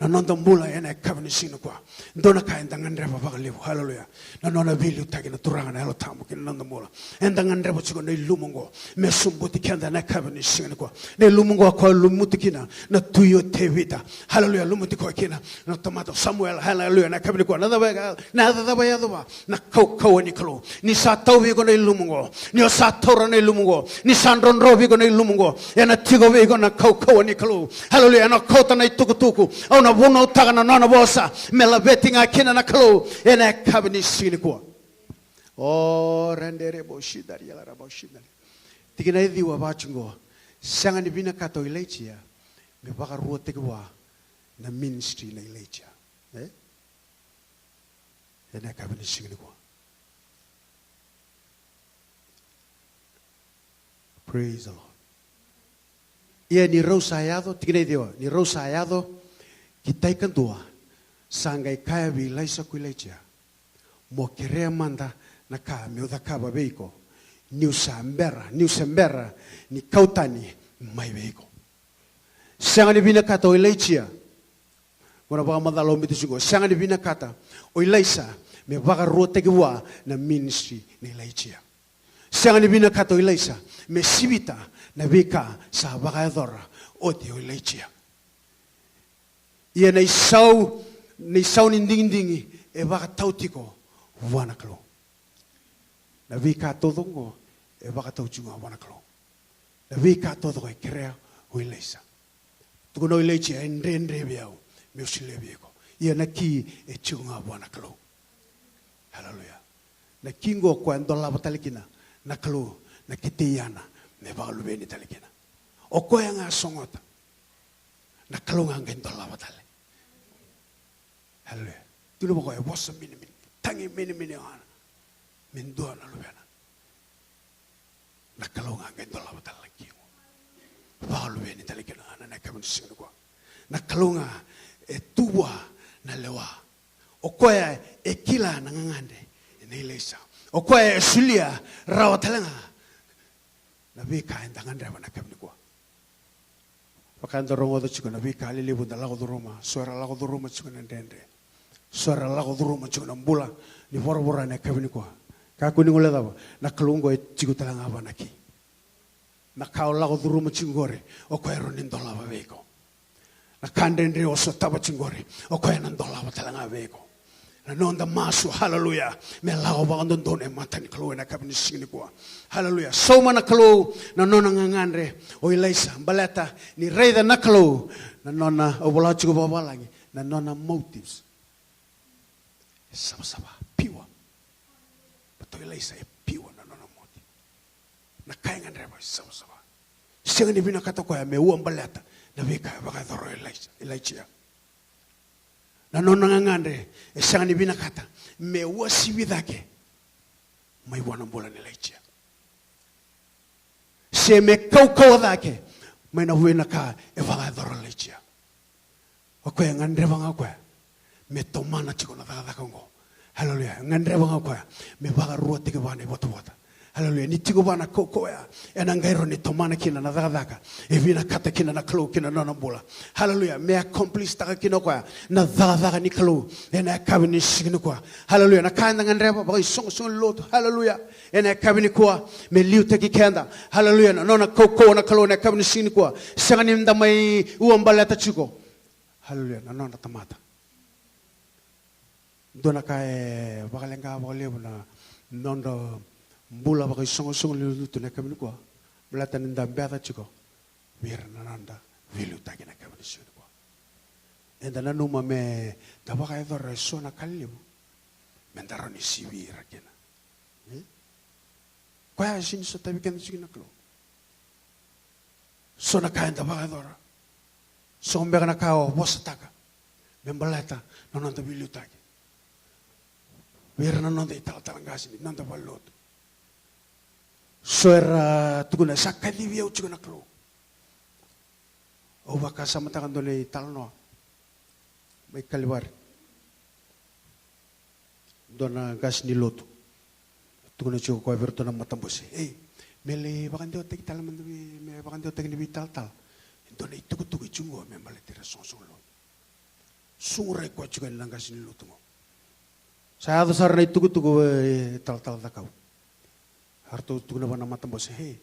Na noda bula ena yakavi ni siga nikua. Dua na ka eda gadreva vakalevu. Haleluya. Na nona veiliutaki na Turaga na Yalo Tabu ki na noda bula. Eda gadreva tiko na ilumu oqo me sobuti keda ena yakavi ni siga nikua. Na ilumu oqo a koya lumuti kina na tui o Tevita. Haleluya. Lumuti koya kina na tamata o Samuela. Haleluya. Na yakavi nikua. Na cava e, na cava e yaco vua? Na kaukauwa ni Kalou. Ni sa tauvi iko na ilumu oqo, ni o sa taura na ilumu oqo, ni sa drodrovi iko na ilumu oqo, ena tiko vei iko na kaukauwa ni Kalou. Haleluya. Ena kauta na itukutuku. Au na vunautaka na nona vosa me laveti ga kina na Kalou ena yakavi ni siga nikua. O radere bo shidari, yala ra bo shidari. Tikina e ciwa vaka tiko oqo. Sega ni vinakata o Ilaija me vakaruataki vua na ministry na Ilaija. E? Ena yakavi ni siga nikua. Praise the Lord. Ia ni rau sa yaco, tikina e ciwa, ni rau sa yaco ki tai kadua, sa qai kaya vei Ilaisa ko Ilaija, mo kerea mada na ka meu cakava vei iko, niu sa bera, niu se bera ni kau tani mai vei iko. Sega ni vinakata o Ilaija. Mo na vakamacala o Mita tiko. Sega ni vinakata o Ilaisa me vakaruataki vua na ministry na Ilaija. Sega ni vinakata o Ilaisa me sivita na veika sa vakayacora oti o Ilaija. Ia na isau, na isau ni digidigi e vakatau tiko vua na Kalou. Na veika taucoko e vakatau tiko ga vua na Kalou. Na veika taucoko e kerea o Ilaisa. Tukuna o Ilaija, e dredre vei au meu solia vei iko. Ia na ki e tiko ga vua na Kalou. Haleluya. Na ki oqo o koya e dolava tale kina na Kalou, na kitei yana me vakaluveni tale kina. O koya ga sogota, na Kalou ga qai dolava tale. Haleluya. Tukuna vaka e vosa minimini, tagi minimini o Ana me dua na luvena. Na Kalou ga qai dolava tale na ki oqo. Vakaluveni tale kina na yakavi ni siga nikua. Na Kalou ga e tu vua na lewa. O koya e kila na gagadre nei Ilaisa. O koya e solia rawa tale ga na veika eda gadreva na yakavi nikua. Vaka eda rogoca tiko na veika lelevu da lako curuma, so era lako curuma tiko na dredre. So era lako curuma tiko na bula ni voravora na yakavi nikua. Kakua ni guilecava, na Kalou oqo e tiko tale ga vua na ki. Na ka o lako curuma tiko qori, o koya e rawa ni dolava vei iko. Na ka dredre o sotava tiko qori, o koya ena dolava tale ga vei iko. Na noda masu, haleluya, me lako vakadodonu e mata ni Kalou ena yakavi ni siga nikua. Haleluya. Sauma na Kalou na nona gagadre o Ilaisa, baleta ni raica na Kalou na nona, au vola tiko vakavalagi, na nona motives. E savasava, pure. Baleta o Ilaisa e pure na nona motive. Na ka e gadreva e savasava. Sega ni vinakata o koya me ua baleta na veika e vakayacora o Ilaisa, Ilaija. Na nona gagadre e sega ni vinakata me uasivi cake mai vua na bula nei Ilaija, se me kaukauwa cake mai na vuna ka e vakayacora o Ilaija. O koya e gadreva ga o koya me tomana tiko na cakacaka oqo. Haleluya. E gadreva ga o koya me vakaruataki vua na ivotavota. Haleluya. Ni tiko vua na kaukauwa ya, ena qai rawa ni tomana kina na cakacaka e vinakata kina na Kalou ki na nona bula. Haleluya. Me accomplish taka kina o koya na cakacaka ni Kalou ena yakavi ni siga nikua. Haleluya. Na ka eda gadreva vakaisoqosoqo ni lotu, haleluya, ena yakavi nikua me liutaki keda. Haleluya. Na nona kaukauwa na Kalou ena yakavi ni siga nikua. Sega ni da mai ua baleta tiko, haleluya, na nodra tamata. Dua na ka e vakaleqa vakalevu na nodra bula vakaisoqosoqo ni lotu ena yakavi nikua, baleta ni da beca tiko vei ira na noda veiliutaki ena yakavi ni siga nikua. Eda nanuma me da vakayacora eso na ka lelevu me da rawa ni sivi ira kina. E? Koya e sega ni sotavi keda tiko na Kalou. So na ka eda vakayacora, so beka na ka o vosataka me baleta na noda veiliutaki vei ira na noda italatala qase ni noda valenilotu. So era tukuna, sa kacivi au tiko na Kalou. Au vakasamataka dua na italanoa mai Kalivari. Dua na qase ni lotu. Tukuna tiko o koya vei iratou na matabose, ei, me lai vakadewataki tale mada vei, me vakadewataki na veitalatala e dua na itukutuku e tiko qo me baleti ira soqosoqo lotu. Surai koya tiko ena qase ni lotu qo. Sa yaco sara na itukutuku, e, talatala Cakau. A ratou tukuna vua na matabose, ei,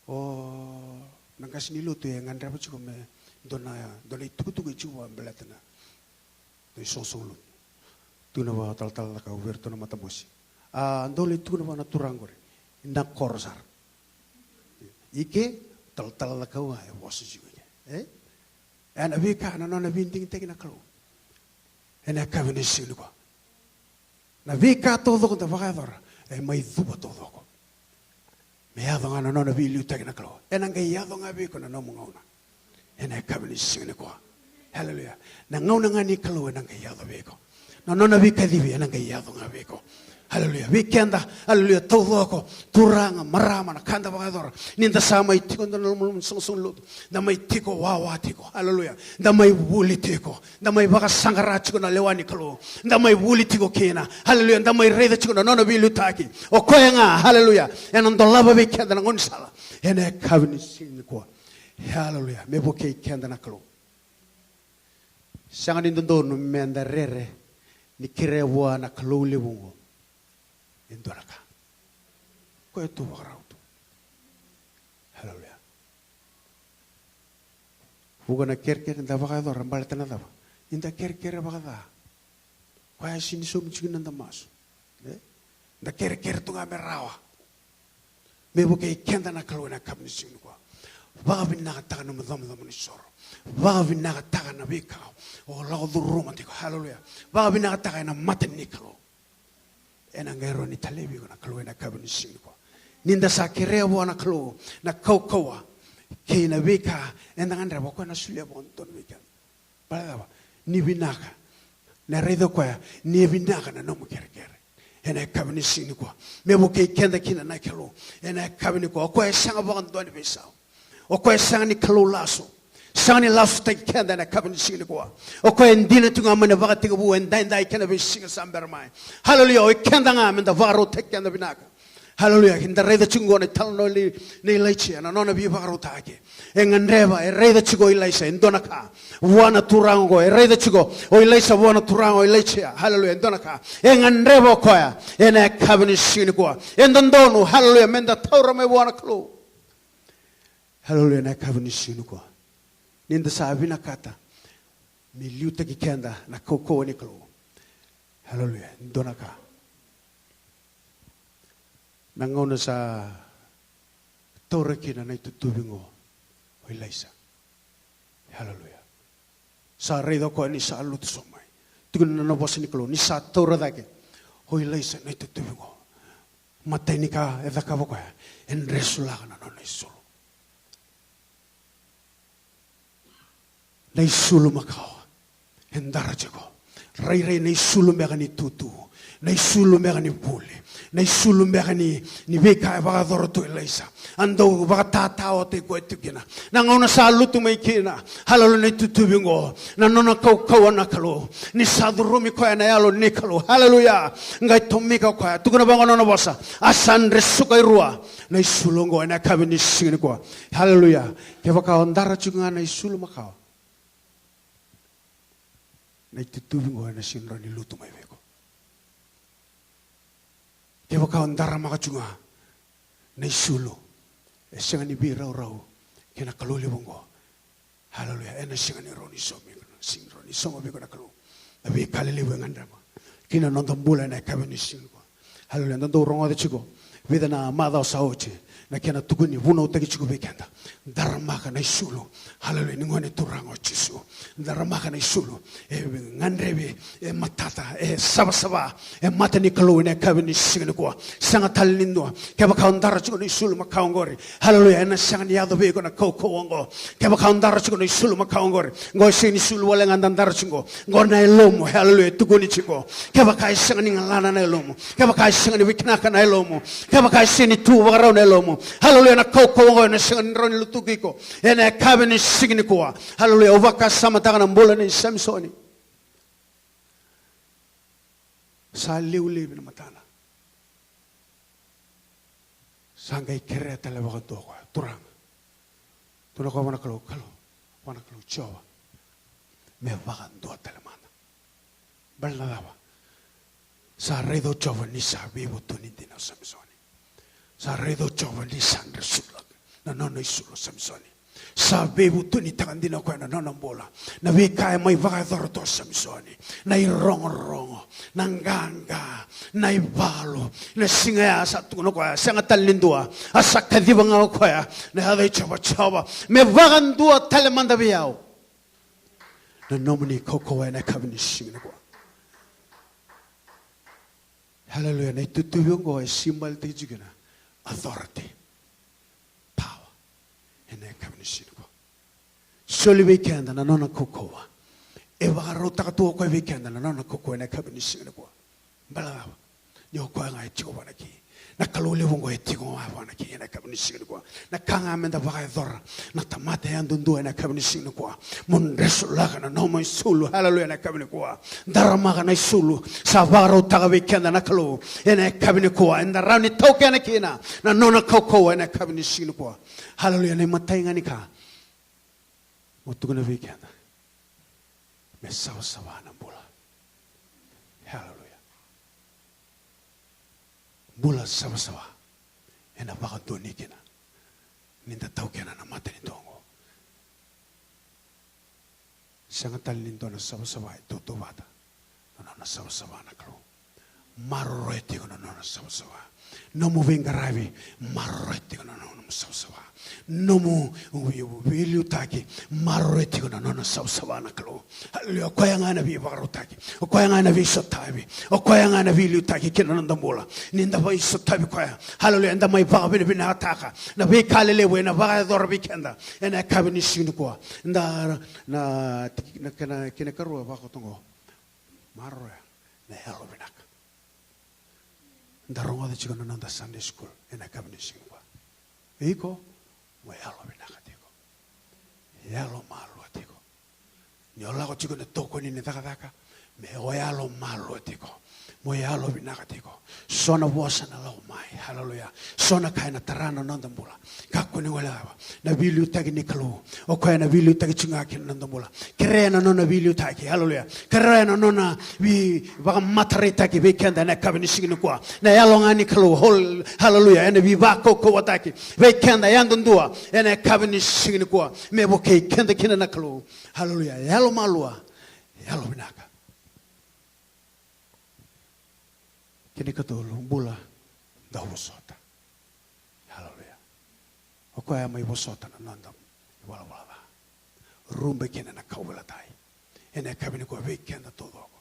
o na qase ni lotu e gadreva tiko me dua na, dua na itukutuku e tiko vua baleta na, na isoqosoqo lotu. Tukuna vua o talatala Cakau vei iratou na matabose, a dou lai tukuna vua na turaga qori, na koro sara. I ke, talatala Cakau ga e vosa tiko i ke. E? Ena veika, na nona veidigitaki na Kalou ena yakavi ni siga nikua. Na veika taucoko da vakayacora e mai cuva taucoko. Me yaco ga na nona veiliutaki na Kalou. Ena qai yaco ga vei iko na nomu gauna ena yakavi ni siga nikua. Haleluya. Na gauna ga ni Kalou ena qai yaco vei iko. Na nona veikacivi ena qai yaco ga vei iko. Haleluya. Vei keda, haleluya, taucoko, turaga, marama, na ka da vakayacora, ni da sa mai tiko ena noda malumalumu ni soqosoqo lotu, da mai tiko wawa tiko, haleluya, da mai vuli tiko, da mai vakasaqara tiko na lewa ni Kalou, da mai vuli tiko kina, haleluya, da mai raica tiko na nona veiliutaki. O koya ga, haleluya, ena dolava vei keda na gaunisala ena yakavi ni siga nikua. Haleluya. Me vukei keda na Kalou. Sega ni dodonu me da rere ni kerea vua na Kalou levu oqo e dua na ka. Koya tu vakarau tu. Haleluya. Vuqa na kerekere da vakayacora baleta na cava? Ni da kerekere vakaca. Koya sega ni saumi tiko na noda masu. E? Da kerekere tu ga me rawa. Me vukei keda na Kalou ena yakavi ni siga nikua. Vakavinakataka na nomu icabocabo ni soro. Vakavinakataka na veika o lako curuma tiko. Haleluya. Vakavinakataka ena mata ni Kalou. Ena qai rawa ni talei vei iko na Kalou ena yakavi ni siga nikua. Ni da sa kerea vua na Kalou na kaukauwa kei na veika eda gadreva, o koya na solia vakadodonu vei keda. Baleta cava? Ni vinaka. Na raica o koya ni vinaka na nomu kerekere ena yakavi ni siga nikua. Me vukei keda kina na Kalou ena yakavi nikua. O koya e sega vakadua ni veisau. O koya e sega ni Kalou lasu. Sega ni lasutaki keda ena yakavi ni siga nikua. O koya e dina tu ga mai na vakatekivu, edaidai kei na veisiga sa bera mai. Haleluya. O i keda ga me da vakarautaki keda vinaka. Haleluya. Eda raica tiko qo na italanoa nei, nei Ilaija, na nona veivakarautaki. E gadreva, e raica tiko o Ilaisa e dua na ka vua na turaga oqo, e raica tiko o Ilaisa vua na turaga o Ilaija. Haleluya. E dua na ka e gadreva o koya ena yakavi ni siga nikua. E dodonu, haleluya, me da taura mai vua na Kalou. Haleluya, ena yakavi ni siga nikua. Ni da sa vinakata me liutaki keda na kaukauwa ni Kalou. Haleluya, e dua na ka. Na gauna sa taura kina na itutuvi qo o Ilaisa. Haleluya. Sa raica o koya ni sa lutu sobu mai. Tukuna na vosa ni Kalou ni sa taura cake o Ilaisa na itutuvi qo. Matai ni ka e cakava o koya, e dresulaka na nona isulu. Na isulu makawa e dara tiko. Rairai na isulu beka ni tutu, na isulu beka ni vuli, na isulu beka ni, ni veika e vakayacora tu o Ilaisa. A dau vakatatao tiko e tu kina na gauna sa lutu mai kina. Haleluya, na itutuvi qo, na nona kaukauwa na Kalou. Ni sa curumi koya na Yalo ni Kalou. Haleluya. Qai tomika o koya. Tukuna vaqo na nona vosa, a sa dresuka e rua na isulu oqo ena yakavi ni siga nikua. Haleluya. Kevaka o dara tiko ga na isulu makawa, na itutuvi qo ena sega ni rawa ni lutu mai vei iko. Kevaka o daramaka tiko ga na isulu, e sega ni veiraurau kei na Kalou levu oqo. Haleluya. Ena sega ni rawa ni sauma, sega ni rawa ni sauma vei iko na Kalou na veika lelevu e gadreva ki na noda bula ena yakavi ni siga nikua. Haleluya. Da dau rogoca tiko vica na macawa sa oti na kena tukuni, vunautaki tiko vei keda. Daramaka na isulu. Haleluya. Ni Gone Turaga o Jisu. Daramaka na isulu. E gadrevi, e matata, e savasava e mata ni Kalou ena yakavi ni siga nikua. Sega tale ni dua. Kevaka o dara tiko na isulu makawa oqori, haleluya, ena sega ni yaco vei iko na kaukauwa oqo. Kevaka o dara tiko na isulu makawa oqori, qo e sega ni sulu wale ga da dara tiko qo. Qo na yalomu, haleluya, e tukuni tiko. Kevaka e sega ni galala na yalomu, kevaka e sega ni vikinaka na yalomu, kevaka e sega ni tu vakarau na yalomu, haleluya, na kaukauwa oqo ena sega ni rawa ni lutuki iko ena yakavi ni siga nikua. Haleluya. Au vakasamataka na bula nei Samisoni. Sa liuliu na matana. Sa qai kerea tale vakadua o koya, Turaga. Tukuna o koya vua na Kalou, Kalou, vua na Kalou, Jiova, me vakadua tale mada. Baleta na cava? Sa raica o Jiova ni sa veivutuni dina o Samisoni. Sa raica o Jiova ni sa dresulaka na nona isulu o Samisoni. Sa veivutunitaka dina o koya na nona bula. Na veika e mai vakayacora tu o Samisoni, na irogorogo, na qaqa, na ivalu. Na siga ya sa tukuna o koya, sega tale ni dua. A sa kaciva ga o koya na yaca i Jiova, Jiova, me vakadua tale mada vei au na nomuni kaukauwa ena yakavi ni siga nikua. Haleluya. Na itutuvi oqo e simbolitaki tiko kina authority, power, ena yakavi ni siga nikua. Soli vei keda na nona kaukauwa. E vakarautaka tu o koya vei keda na nona kaukauwa ena yakavi ni siga nikua. Baleta na cava? Ni o koya ga e tiko vua na ki. Na Kalou levu oqo e tiko ga vua na ki ena yakavi ni siga nikua. Na ka ga meda vakayacora, na tamata yadudua, ena yakavi ni siga nikua, mo dresulaka na nomu isulu. Haleluya. Ena yakavi nikua, daramaka na isulu sa vakarautaka vei keda na Kalou ena yakavi nikua, eda rawa ni taukena kina na nona kaukauwa ena yakavi ni siga nikua. Haleluya. Na imatai ga ni ka, mo tukuna vei keda, me savasava na bula. Haleluya. Bula savasava ena vakadonui kina ni da taukena na matanitu oqo. Sega tale ni dua na savasava e tautauvata na nona savasava na Kalou. Maroroya tiko na nona savasava. Nomu veiqaravi, maroroya tiko na nomu savasava. Nomu veiliutaki, maroroya tiko na nona savasava na Kalou. Haleluya. O koya ga ena veivakarautaki, o koya ga ena veisotavi, o koya ga ena veiliutaki kina noda bula. Ni da veisotavi koya, haleluya, eda mai vakavinavinakataka na veika lelevu ena vakayacora vei keda ena yakavi ni siga nikua. Da, na, na kena, kena ikarua vaka toka oqo. Maroroya na yalo vinaka. Da rogoca tiko na noda Sunday school ena yakavi ni siga nikua. Iko mo yalo vinaka tiko. Yalo malua tiko. Ni o lako tiko ena tokoni ni cakacaka, me o yalo malua tiko. Mo yalo vinaka tiko. So na vosa na lako mai. Haleluya. So na ka ena tara na noda bula. Kakua ni guilecava na veiliutaki ni Kalou. O koya ena veiliutaki tiko ga kina noda bula. Kerea na nona veiliutaki. Haleluya. Kerea na nona veivakamatareitaki vei keda ena yakavi ni siga nikua. Na yalo ga ni Kalou. Hol-, haleluya. Ena veivakaukauwataki vei keda yadudua ena yakavi ni siga nikua, me vukei keda kina na Kalou. Haleluya. Yalo malua, yalo vinaka. Kena ikatolu, bula dauvosota. Haleluya. O koya e mai vosota na noda ivalavala ca. Rube kina na kauveilatai. Ena yakavi nikua vei keda taucoko,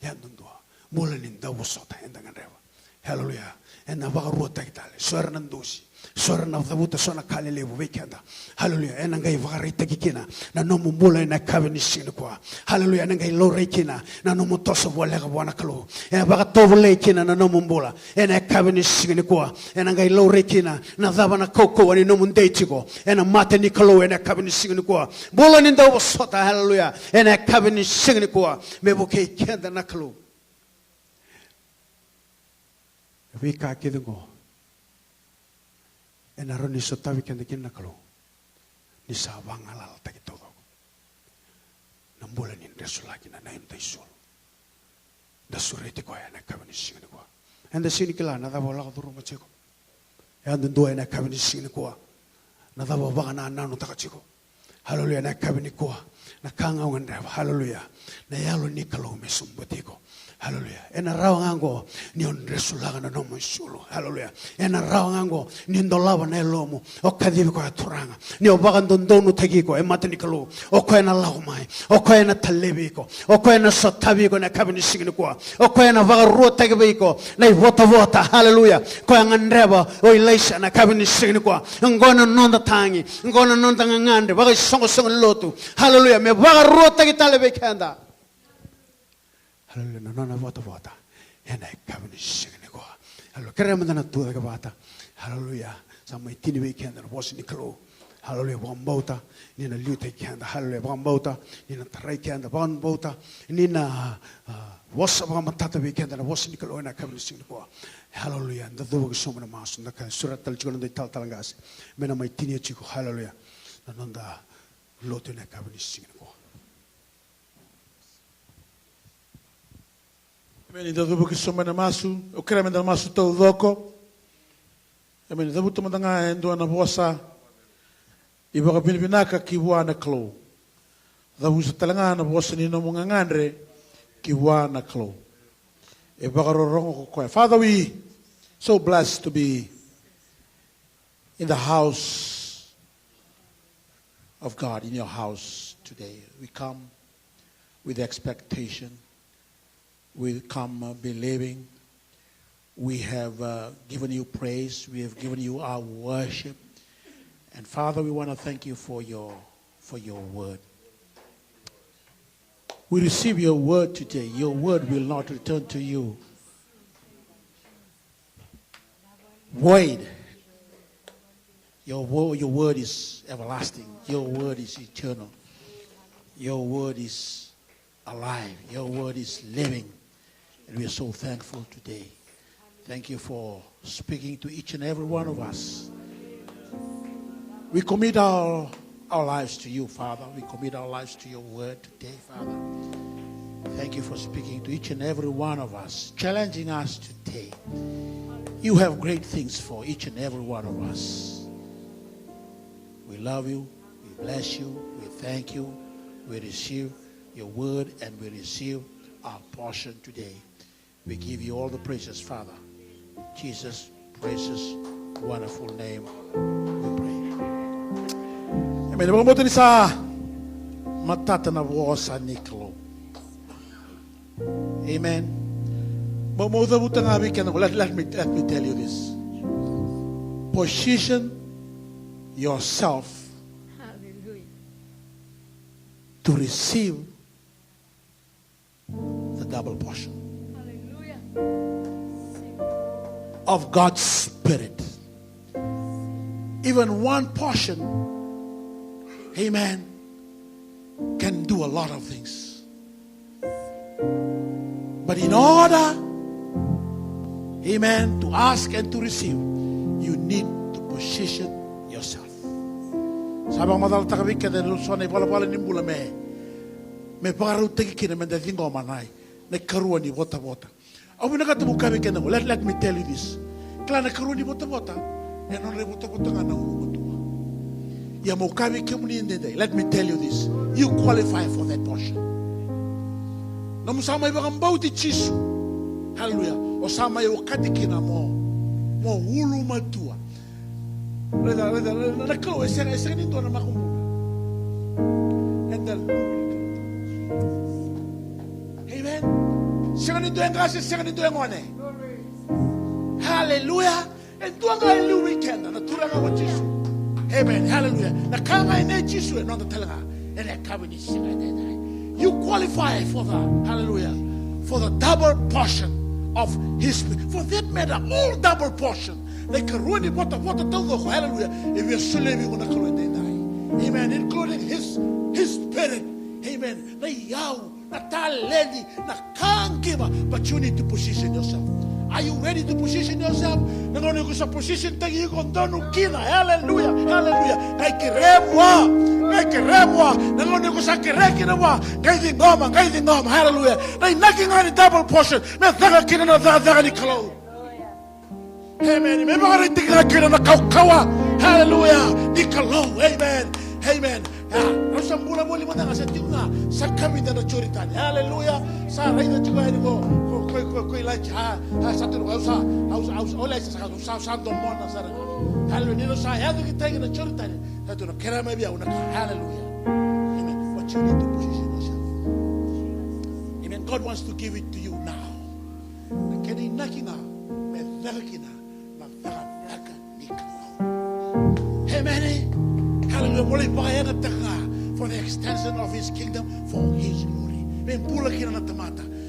yadudua, bula ni dauvosota eda gadreva. Haleluya. Ena vakaruataki tale. So era na dusi, so era na cavuta so na ka lelevu vei keda. Haleluya. Ena qai vakaraitaki kina na nomu bula ena yakavi ni siga nikua. Haleluya. Ena qai laurai kina na nomu toso voleka vua na Kalou. Ena vakatovolei kina na nomu bula ena yakavi ni siga nikua. Ena qai laurai kina na cava na kaukauwa ni nomu dei tiko ena mata ni Kalou ena yakavi ni siga nikua. Bula ni dauvosota, haleluya, ena yakavi ni siga nikua, me vukei keda na Kalou. Na veika kece oqo ena rawa ni sotavi keda kina na Kalou ni sa vagalalataki taucoko na bula ni dresulaki na noda isulu. Da sureti koya ena yakavi ni siga nikua. Eda sega ni kila na cava o lako curuma tiko. Yadudua, ena yakavi ni siga nikua, na cava o vakanananutaka tiko. Haleluya. Ena yakavi nikua, na ka ga o gadreva. Haleluya. Na yalo ni Kalou me sobuti iko. Haleluya. Ena rawa ga oqo ni o dresulaka na nomu isulu. Haleluya. Ena rawa ga oqo ni dolava na yalomu. O kacivi koya, Turaga, ni o vakadodonutaki iko e mata ni Kalou. O koya ena lako mai. O koya ena talevi iko. O koya ena sotavi iko ena yakavi ni siga nikua. O koya ena vakaruataki vei iko na ivotavota. Haleluya. Koya gadreva o Ilaisa ena yakavi ni siga nikua. Oqo na noda tagi. Oqo na noda gagadre vakaisoqosoqo ni lotu. Haleluya. Me vakaruataki tale vei keda. Haleluya. Na nona votavota ena yakavi ni siga nikua. Haleluya. Kerea mada na tu cake vata. Haleluya. Sa mai tini vei keda na vosa ni Kalou. Haleluya, vakabauta ni na liutaki keda. Haleluya, vakabauta ni na tarai keda. Vakabauta ni na, ah, vosa vakamatata vei keda na vosa ni Kalou ena yakavi ni siga nikua. Haleluya, da cuva ki sobu ena masu, da ka sureta tale tiko na noda italatala qase me na mai tinia tiko, haleluya, na noda lotu ena yakavi ni siga nikua. Emeni. Da cuva ki sobu ena masu. Au kerea meda na masu taucoko. Emeni. Cavuta mada ga e dua na vosa ni vakavinavinaka ki vua na Kalou. Cavuta tale ga na vosa ni nomu gagadre ki vua na Kalou. E vakarorogo ko koya. Father, we so blessed to be in the house of God, in your house today. We come with expectation. We come, uh, believing. We have, uh, given you praise. We have given you our worship. And Father, we wanna thank you for your, for your word. We receive your word today. Your word will not return to you void. Your wo-, your word is everlasting. Your word is eternal. Your word is alive. Your word is living. And we are so thankful today. Thank you for speaking to each and every one of us. We commit our, our lives to you, Father. We commit our lives to your word today, Father. Thank you for speaking to each and every one of us, challenging us today. You have great things for each and every one of us. We love you. We bless you. We thank you. We receive your word and we receive our portion today. We give you all the praises, Father. Jesus' precious, wonderful name we pray. Amen. Vakabauta ni sa matata na vosa ni Kalou. Amen. Mo, mo cavuta ga vei keda. Let, let me, let me tell you this. Position yourself, hallelujah, to receive the double portion, hallelujah, of God's Spirit. Even one portion, amen, can do a lot of things. But in order, amen, to ask and to receive, you need to position yourself. Sa vakamacalataka vei keda e so na ivalavala ni bula me, me vakarautaki kina meda ciqoma na, na ikarua ni votavota. Au vinakata meu kaya vei keda qo, let, let me tell you this. Kila na ikarua ni votavota, e nodra ivotavota ga na ulumatua. Ia meu kaya vei kemuni edaidai, let me tell you this. You qualify for that portion. Nomu sa mai vakabauti Jisu. Hallelujah. O sa mai okati kina mo, mo ulumatua. Raica, raica, raica, na Kalou e sega, e sega ni dua na makubuna. Eda luvena. Amen. Sega ni dua e qase, sega ni dua e gone. Hallelujah. E dua ga e liu vei keda, na Turaga o Jisu. Amen. Hallelujah. Na ka ga e nei Jisu e noda tale ga. Ena yakavi ni siga edaidai. You qualify for the, hallelujah, for the double portion of his, for that matter, all double portion. Na ikarua ni votavota taucoko, hallelujah, e via solia vei iko na Kalou edaidai. Amen. Including his, his spirit. Amen. Na iyau, na taleni, na ka qima, but you need to position yourself. Are you ready to position yourself? Na gauna iko sa position taki iko donu kina, hallelujah, hallelujah. Qai kerea vua, qai kerea vua. Na gauna iko sa kerea kina vua, qai ciqoma, qai ciqoma, hallelujah. Na inaki ga ni double portion me caka kina na cakacaka ni Kalou. Amen. Me vakaraitaki ga kina na kaukauwa. Hallelujah. Ni Kalou. Amen. Amen. Ia, rau sa bula voli mada ga, sa tiko ga, sa kavida na Joritani. Hallelujah. Sa raica tiko yani ko, ko, ko, ko, ko Ilaija. A, a, sa tu, au sa, au sa, au sa, o Ilaija sa, sa, sa domona sara. Hallelujah. Ni rau sa yaco ki tai na Joritani, sa tu na kerea mai vei au na ka. Hallelujah. Amen. But you need to position yourself. Amen. God wants to give it to you now. Na kena inaki ga me caka kina na cakacaka ni Kalou. Amen. Hallelujah. Mo lai vakayagataka ga for the extension of his kingdom, for his glory. Me bula kina na tamata.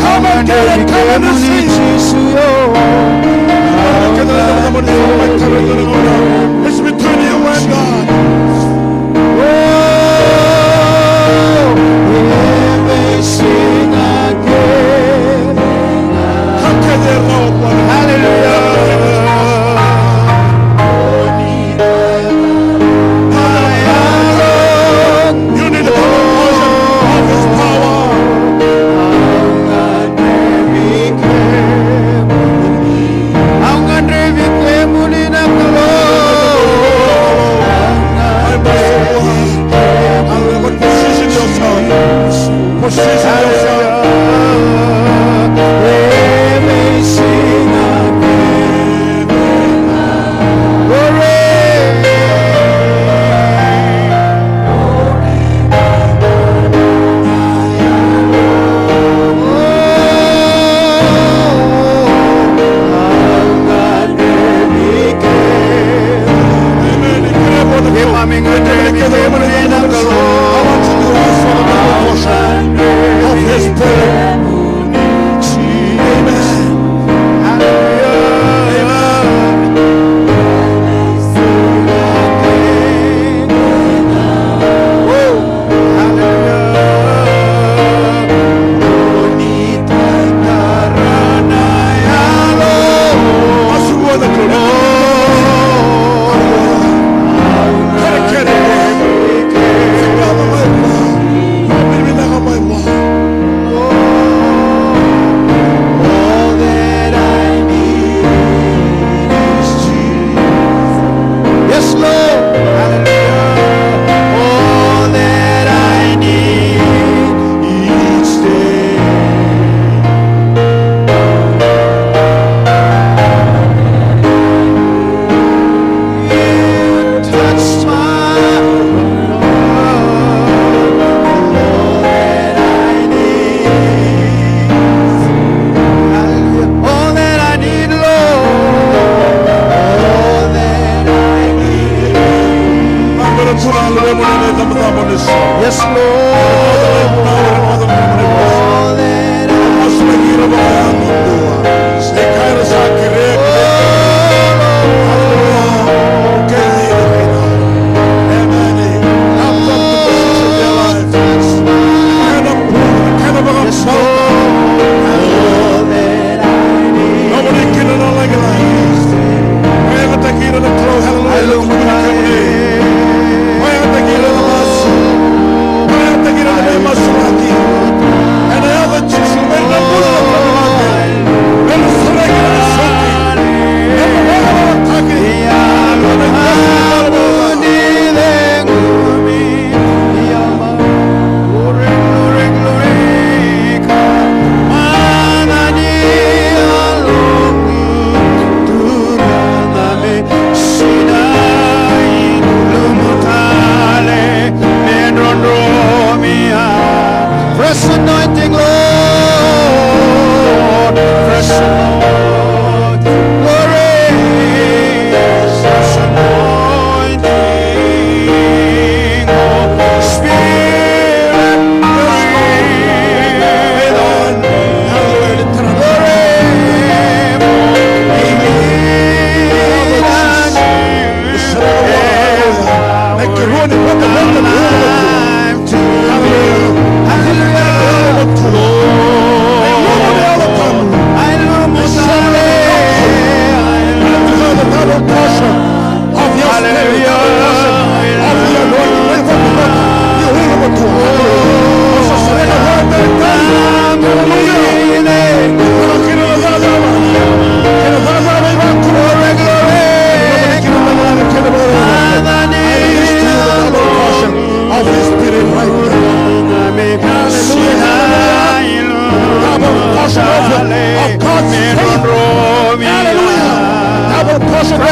Come and get it, come and receive. It's between you and God. Hallelujah. You need the power of His power.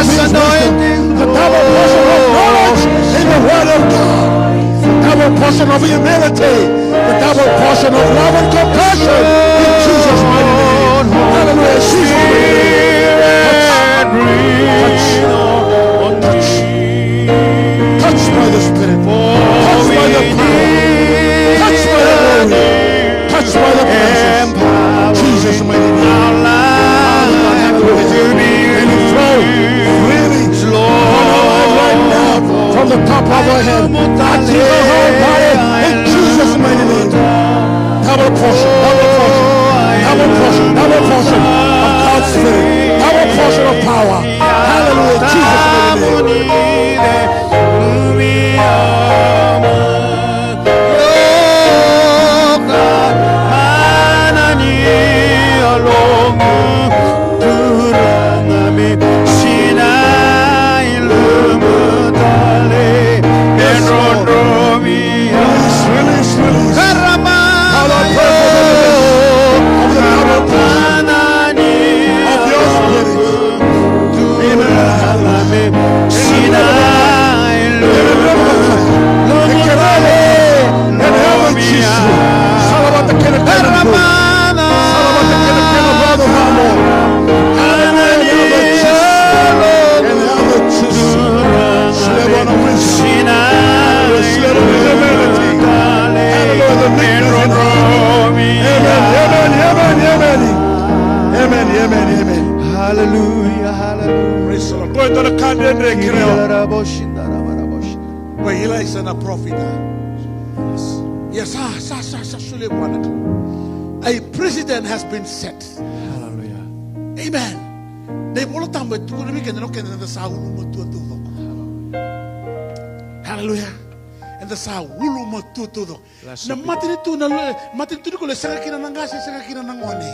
His wisdom, the double portion of knowledge in the word of God, the double portion of humility, the double portion of love and compassion in Jesus' mighty name. Hallelujah. Jesus' mighty name. Touch, touch, touch. Touched by the Spirit. Touched by the power. Touched by the glory. Touched by the presence. Jesus' mighty name. Father God, have your way. And you flow freely on our life right now, from the top of our head unto the whole body, in Jesus' mighty name. Double portion, double portion, double portion, double portion of God's Spirit, double portion of power. Hallelujah, Jesus' mighty name. Release, release, release. Father, I pray for the release of the power of God, of your Spirit. Amen. Hallelujah. Hallelujah. The meekness in heart. Amen, amen, amen, amen. Amen, amen, amen. Hallelujah, hallelujah. Praise the Lord. Qo e dua na ka dredre, kerea. Qo e Ilaisa na parofita. Ia sa, sa, sa, sa solia vua na Kalou. A precedent has been set. Hallelujah. Amen. Na iVola Tabu e tukuna vei keda, o keda eda sa ulumatua taucoko. Hallelujah. Eda sa ulumatua taucoko. Na matanitu, na lo-, matanitu nikua e sega kina na qase, e sega kina na gone.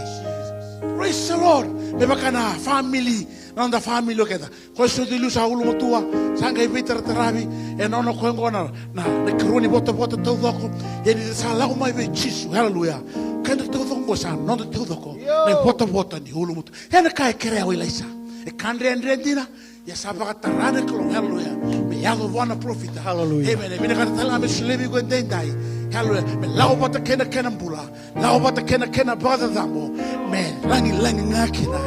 Praise the Lord. Me vaka na family, na noda family o keda. Koya soti e liu sa ulumatua, sa qai veitarataravi ena nona koya oqo na, na, na ikarua ni votavota taucoko. Ia ni da sa lako mai vei Jisu, hallelujah. Keda taucoko oqo sa noda taucoko na ivotavota ni ulumatua. Ena ka e kerea o Ilaisa. E ka dredre dina. Ia sa vakatara na Kalou, hallelujah. Me yaco vua na parofita. Hallelujah. Amen. E vinakata tale ga me solia vei iko edaidai. Hallelujah. Me lako vata kei na kena bula. Lako vata kei na kena vakacacabo. Me lagilagi ga kina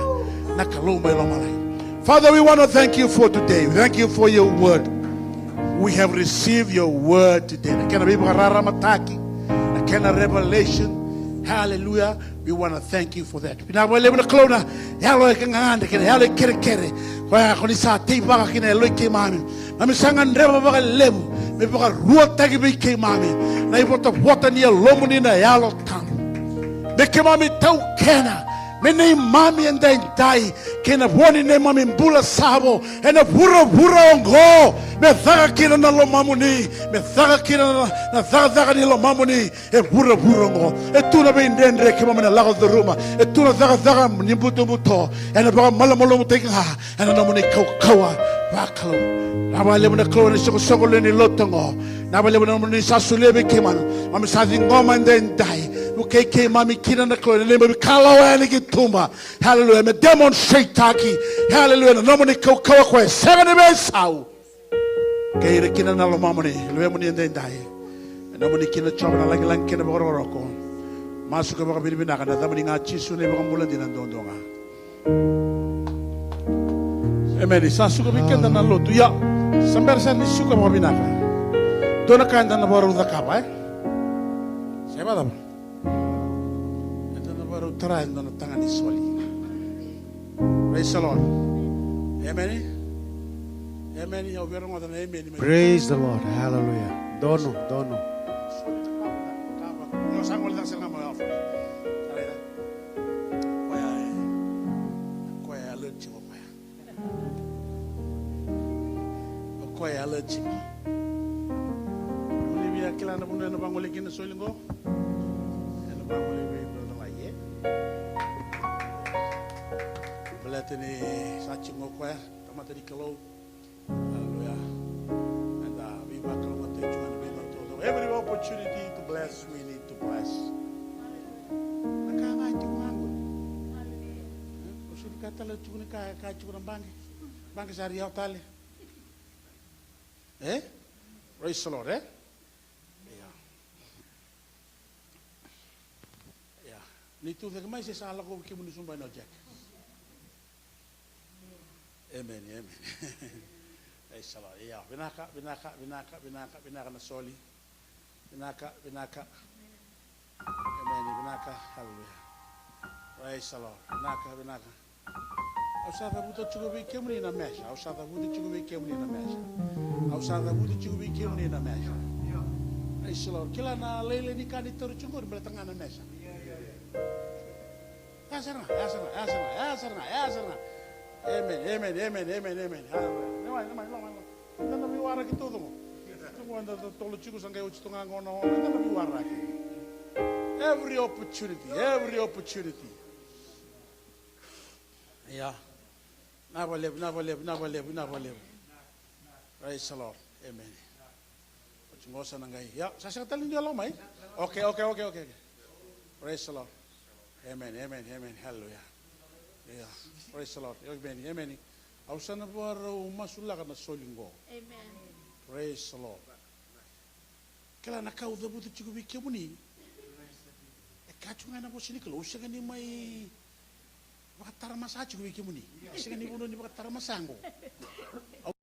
na Kalou mai lomalagi. Father, we want to thank you for today. We thank you for your word. We have received your word today. Na kena veivakararamataki, na kena revelation. Hallelujah. We want to thank you for that. Vinaka vakalevu na Kalou na yalo e gagadre kei na yalo e kerekere. Koya ko ni sa teivaka kina e yaloi keimami. Keimami sa gadreva vakalevu me vakaruataki vei keimami na ivotavota ni Yalomuni na Yalo Tabu. Me keimami taukena me neimami edaidai kei na vo ni neimami bula savo ena vuravura oqo. Me caka kina na lomamuni, me caka kina na, na cakacaka ni lomamuni. E vuravura oqo e tu na veidredre keimami na lako curuma. E tu na cakacaka ni butobuto. Ena vakamalumalumutaki ga ena nomuni kaukauwa vakalou. Vinaka vakalevu na Kalou ena isoqosoqo lewe ni lotu oqo. Vinaka vakalevu na nomuni sa solia vei keimami. Keimami sa ciqoma edaidai. Vukei keimami kina na Kalou ena neimami kalawa yani ki tuba. Hallelujah. Me demonstrataki, hallelujah, na nomuni kaukauwa koya e sega ni veisau. Kei ira kina na lomamuni, luvemuni edaidai. E nomuni kina Jiova na lagilagi kei na vakarokoroko. Masu ka vakavinavinaka ena yacamuni ga Jisu na iVakabula dina duadua ga. Emeni. Sa suka vei keda na lotu. Ia, sa bera sara ni suka vakavinaka. Dua na ka eda na vakarau cakava, e? Sa i vakacava? Eda na vakarau tara e dua na taga ni soli. Praise the Lord. Emeni. Emeni. Au via rogoca na emeni mai. Praise the Lord. Hallelujah. Donu, donu. Soli na kava, kava. Io, sa gole cake sara ga mai offering. Koya e, koya e allergic o koya. O koya e allergic. Ni via kila na vanua ena vagolei kina na soli qo. Ena vagolei vei Brother Lai, e? Baleta ni sa tiko qo o koya, tamata ni Kalou. Hallelujah. Eda veivakalougatataki tiko ga na veivakarau. Every opportunity to bless, we need to bless. Na ka ga e tiko ga qori. Au sega ni kaya tale tiko ni ka, ka tiko na baqe. Maqe sa ri yawa tale. E? Praise the Lord, e? Ia. Ia. Ni tu cake mai se sa lako vei kemuni subai na o Jack. Emeni, emeni. Praise the Lord. Ia, vinaka, vinaka, vinaka, vinaka, vinaka na soli. Vinaka, vinaka. Emeni, vinaka. Hallelujah. Praise the Lord. Vinaka, vinaka. Au sa cavuta tiko vei kemuni na mesa. Au sa cavuta tiko vei kemuni na mesa. Au sa cavuta tiko vei kemuni na mesa. Praise the Lord. Kila na lailai ni ka ni tauri tiko qori baleta ga na mesa. Ya sara ga, ya sara ga, ya sara ga, ya sara ga, ya sara ga. Amen, amen, amen, amen, amen. Hallelujah. Newa, newa, newa, newa. Eda na veiwaraki taucoko. Tiko eda totolo tiko sa qai oti toka ga qo na ono. Eda na veiwaraki. Every opportunity, every opportunity. Ia. Vinaka vakalevu, vinaka vakalevu, vinaka vakalevu, vinaka vakalevu. Praise the Lord. Amen. Oti qo sa na qai. Ia, sa sega tale ni dua lako mai? Okay, okay, okay, okay, okay. Praise the Lord. Amen, amen, amen. Hallelujah. Ia. Praise the Lord. Amen, amen. Au sa na vakarau masulaka na soli qo. Amen. Praise the Lord. Kila na ka au cavuta tiko vei kemuni. E ka tiko ga na vosa ni Kalou, au sega ni mai vakataramasa tiko vei kemuni. E sega ni vanua ni vakataramasa qo.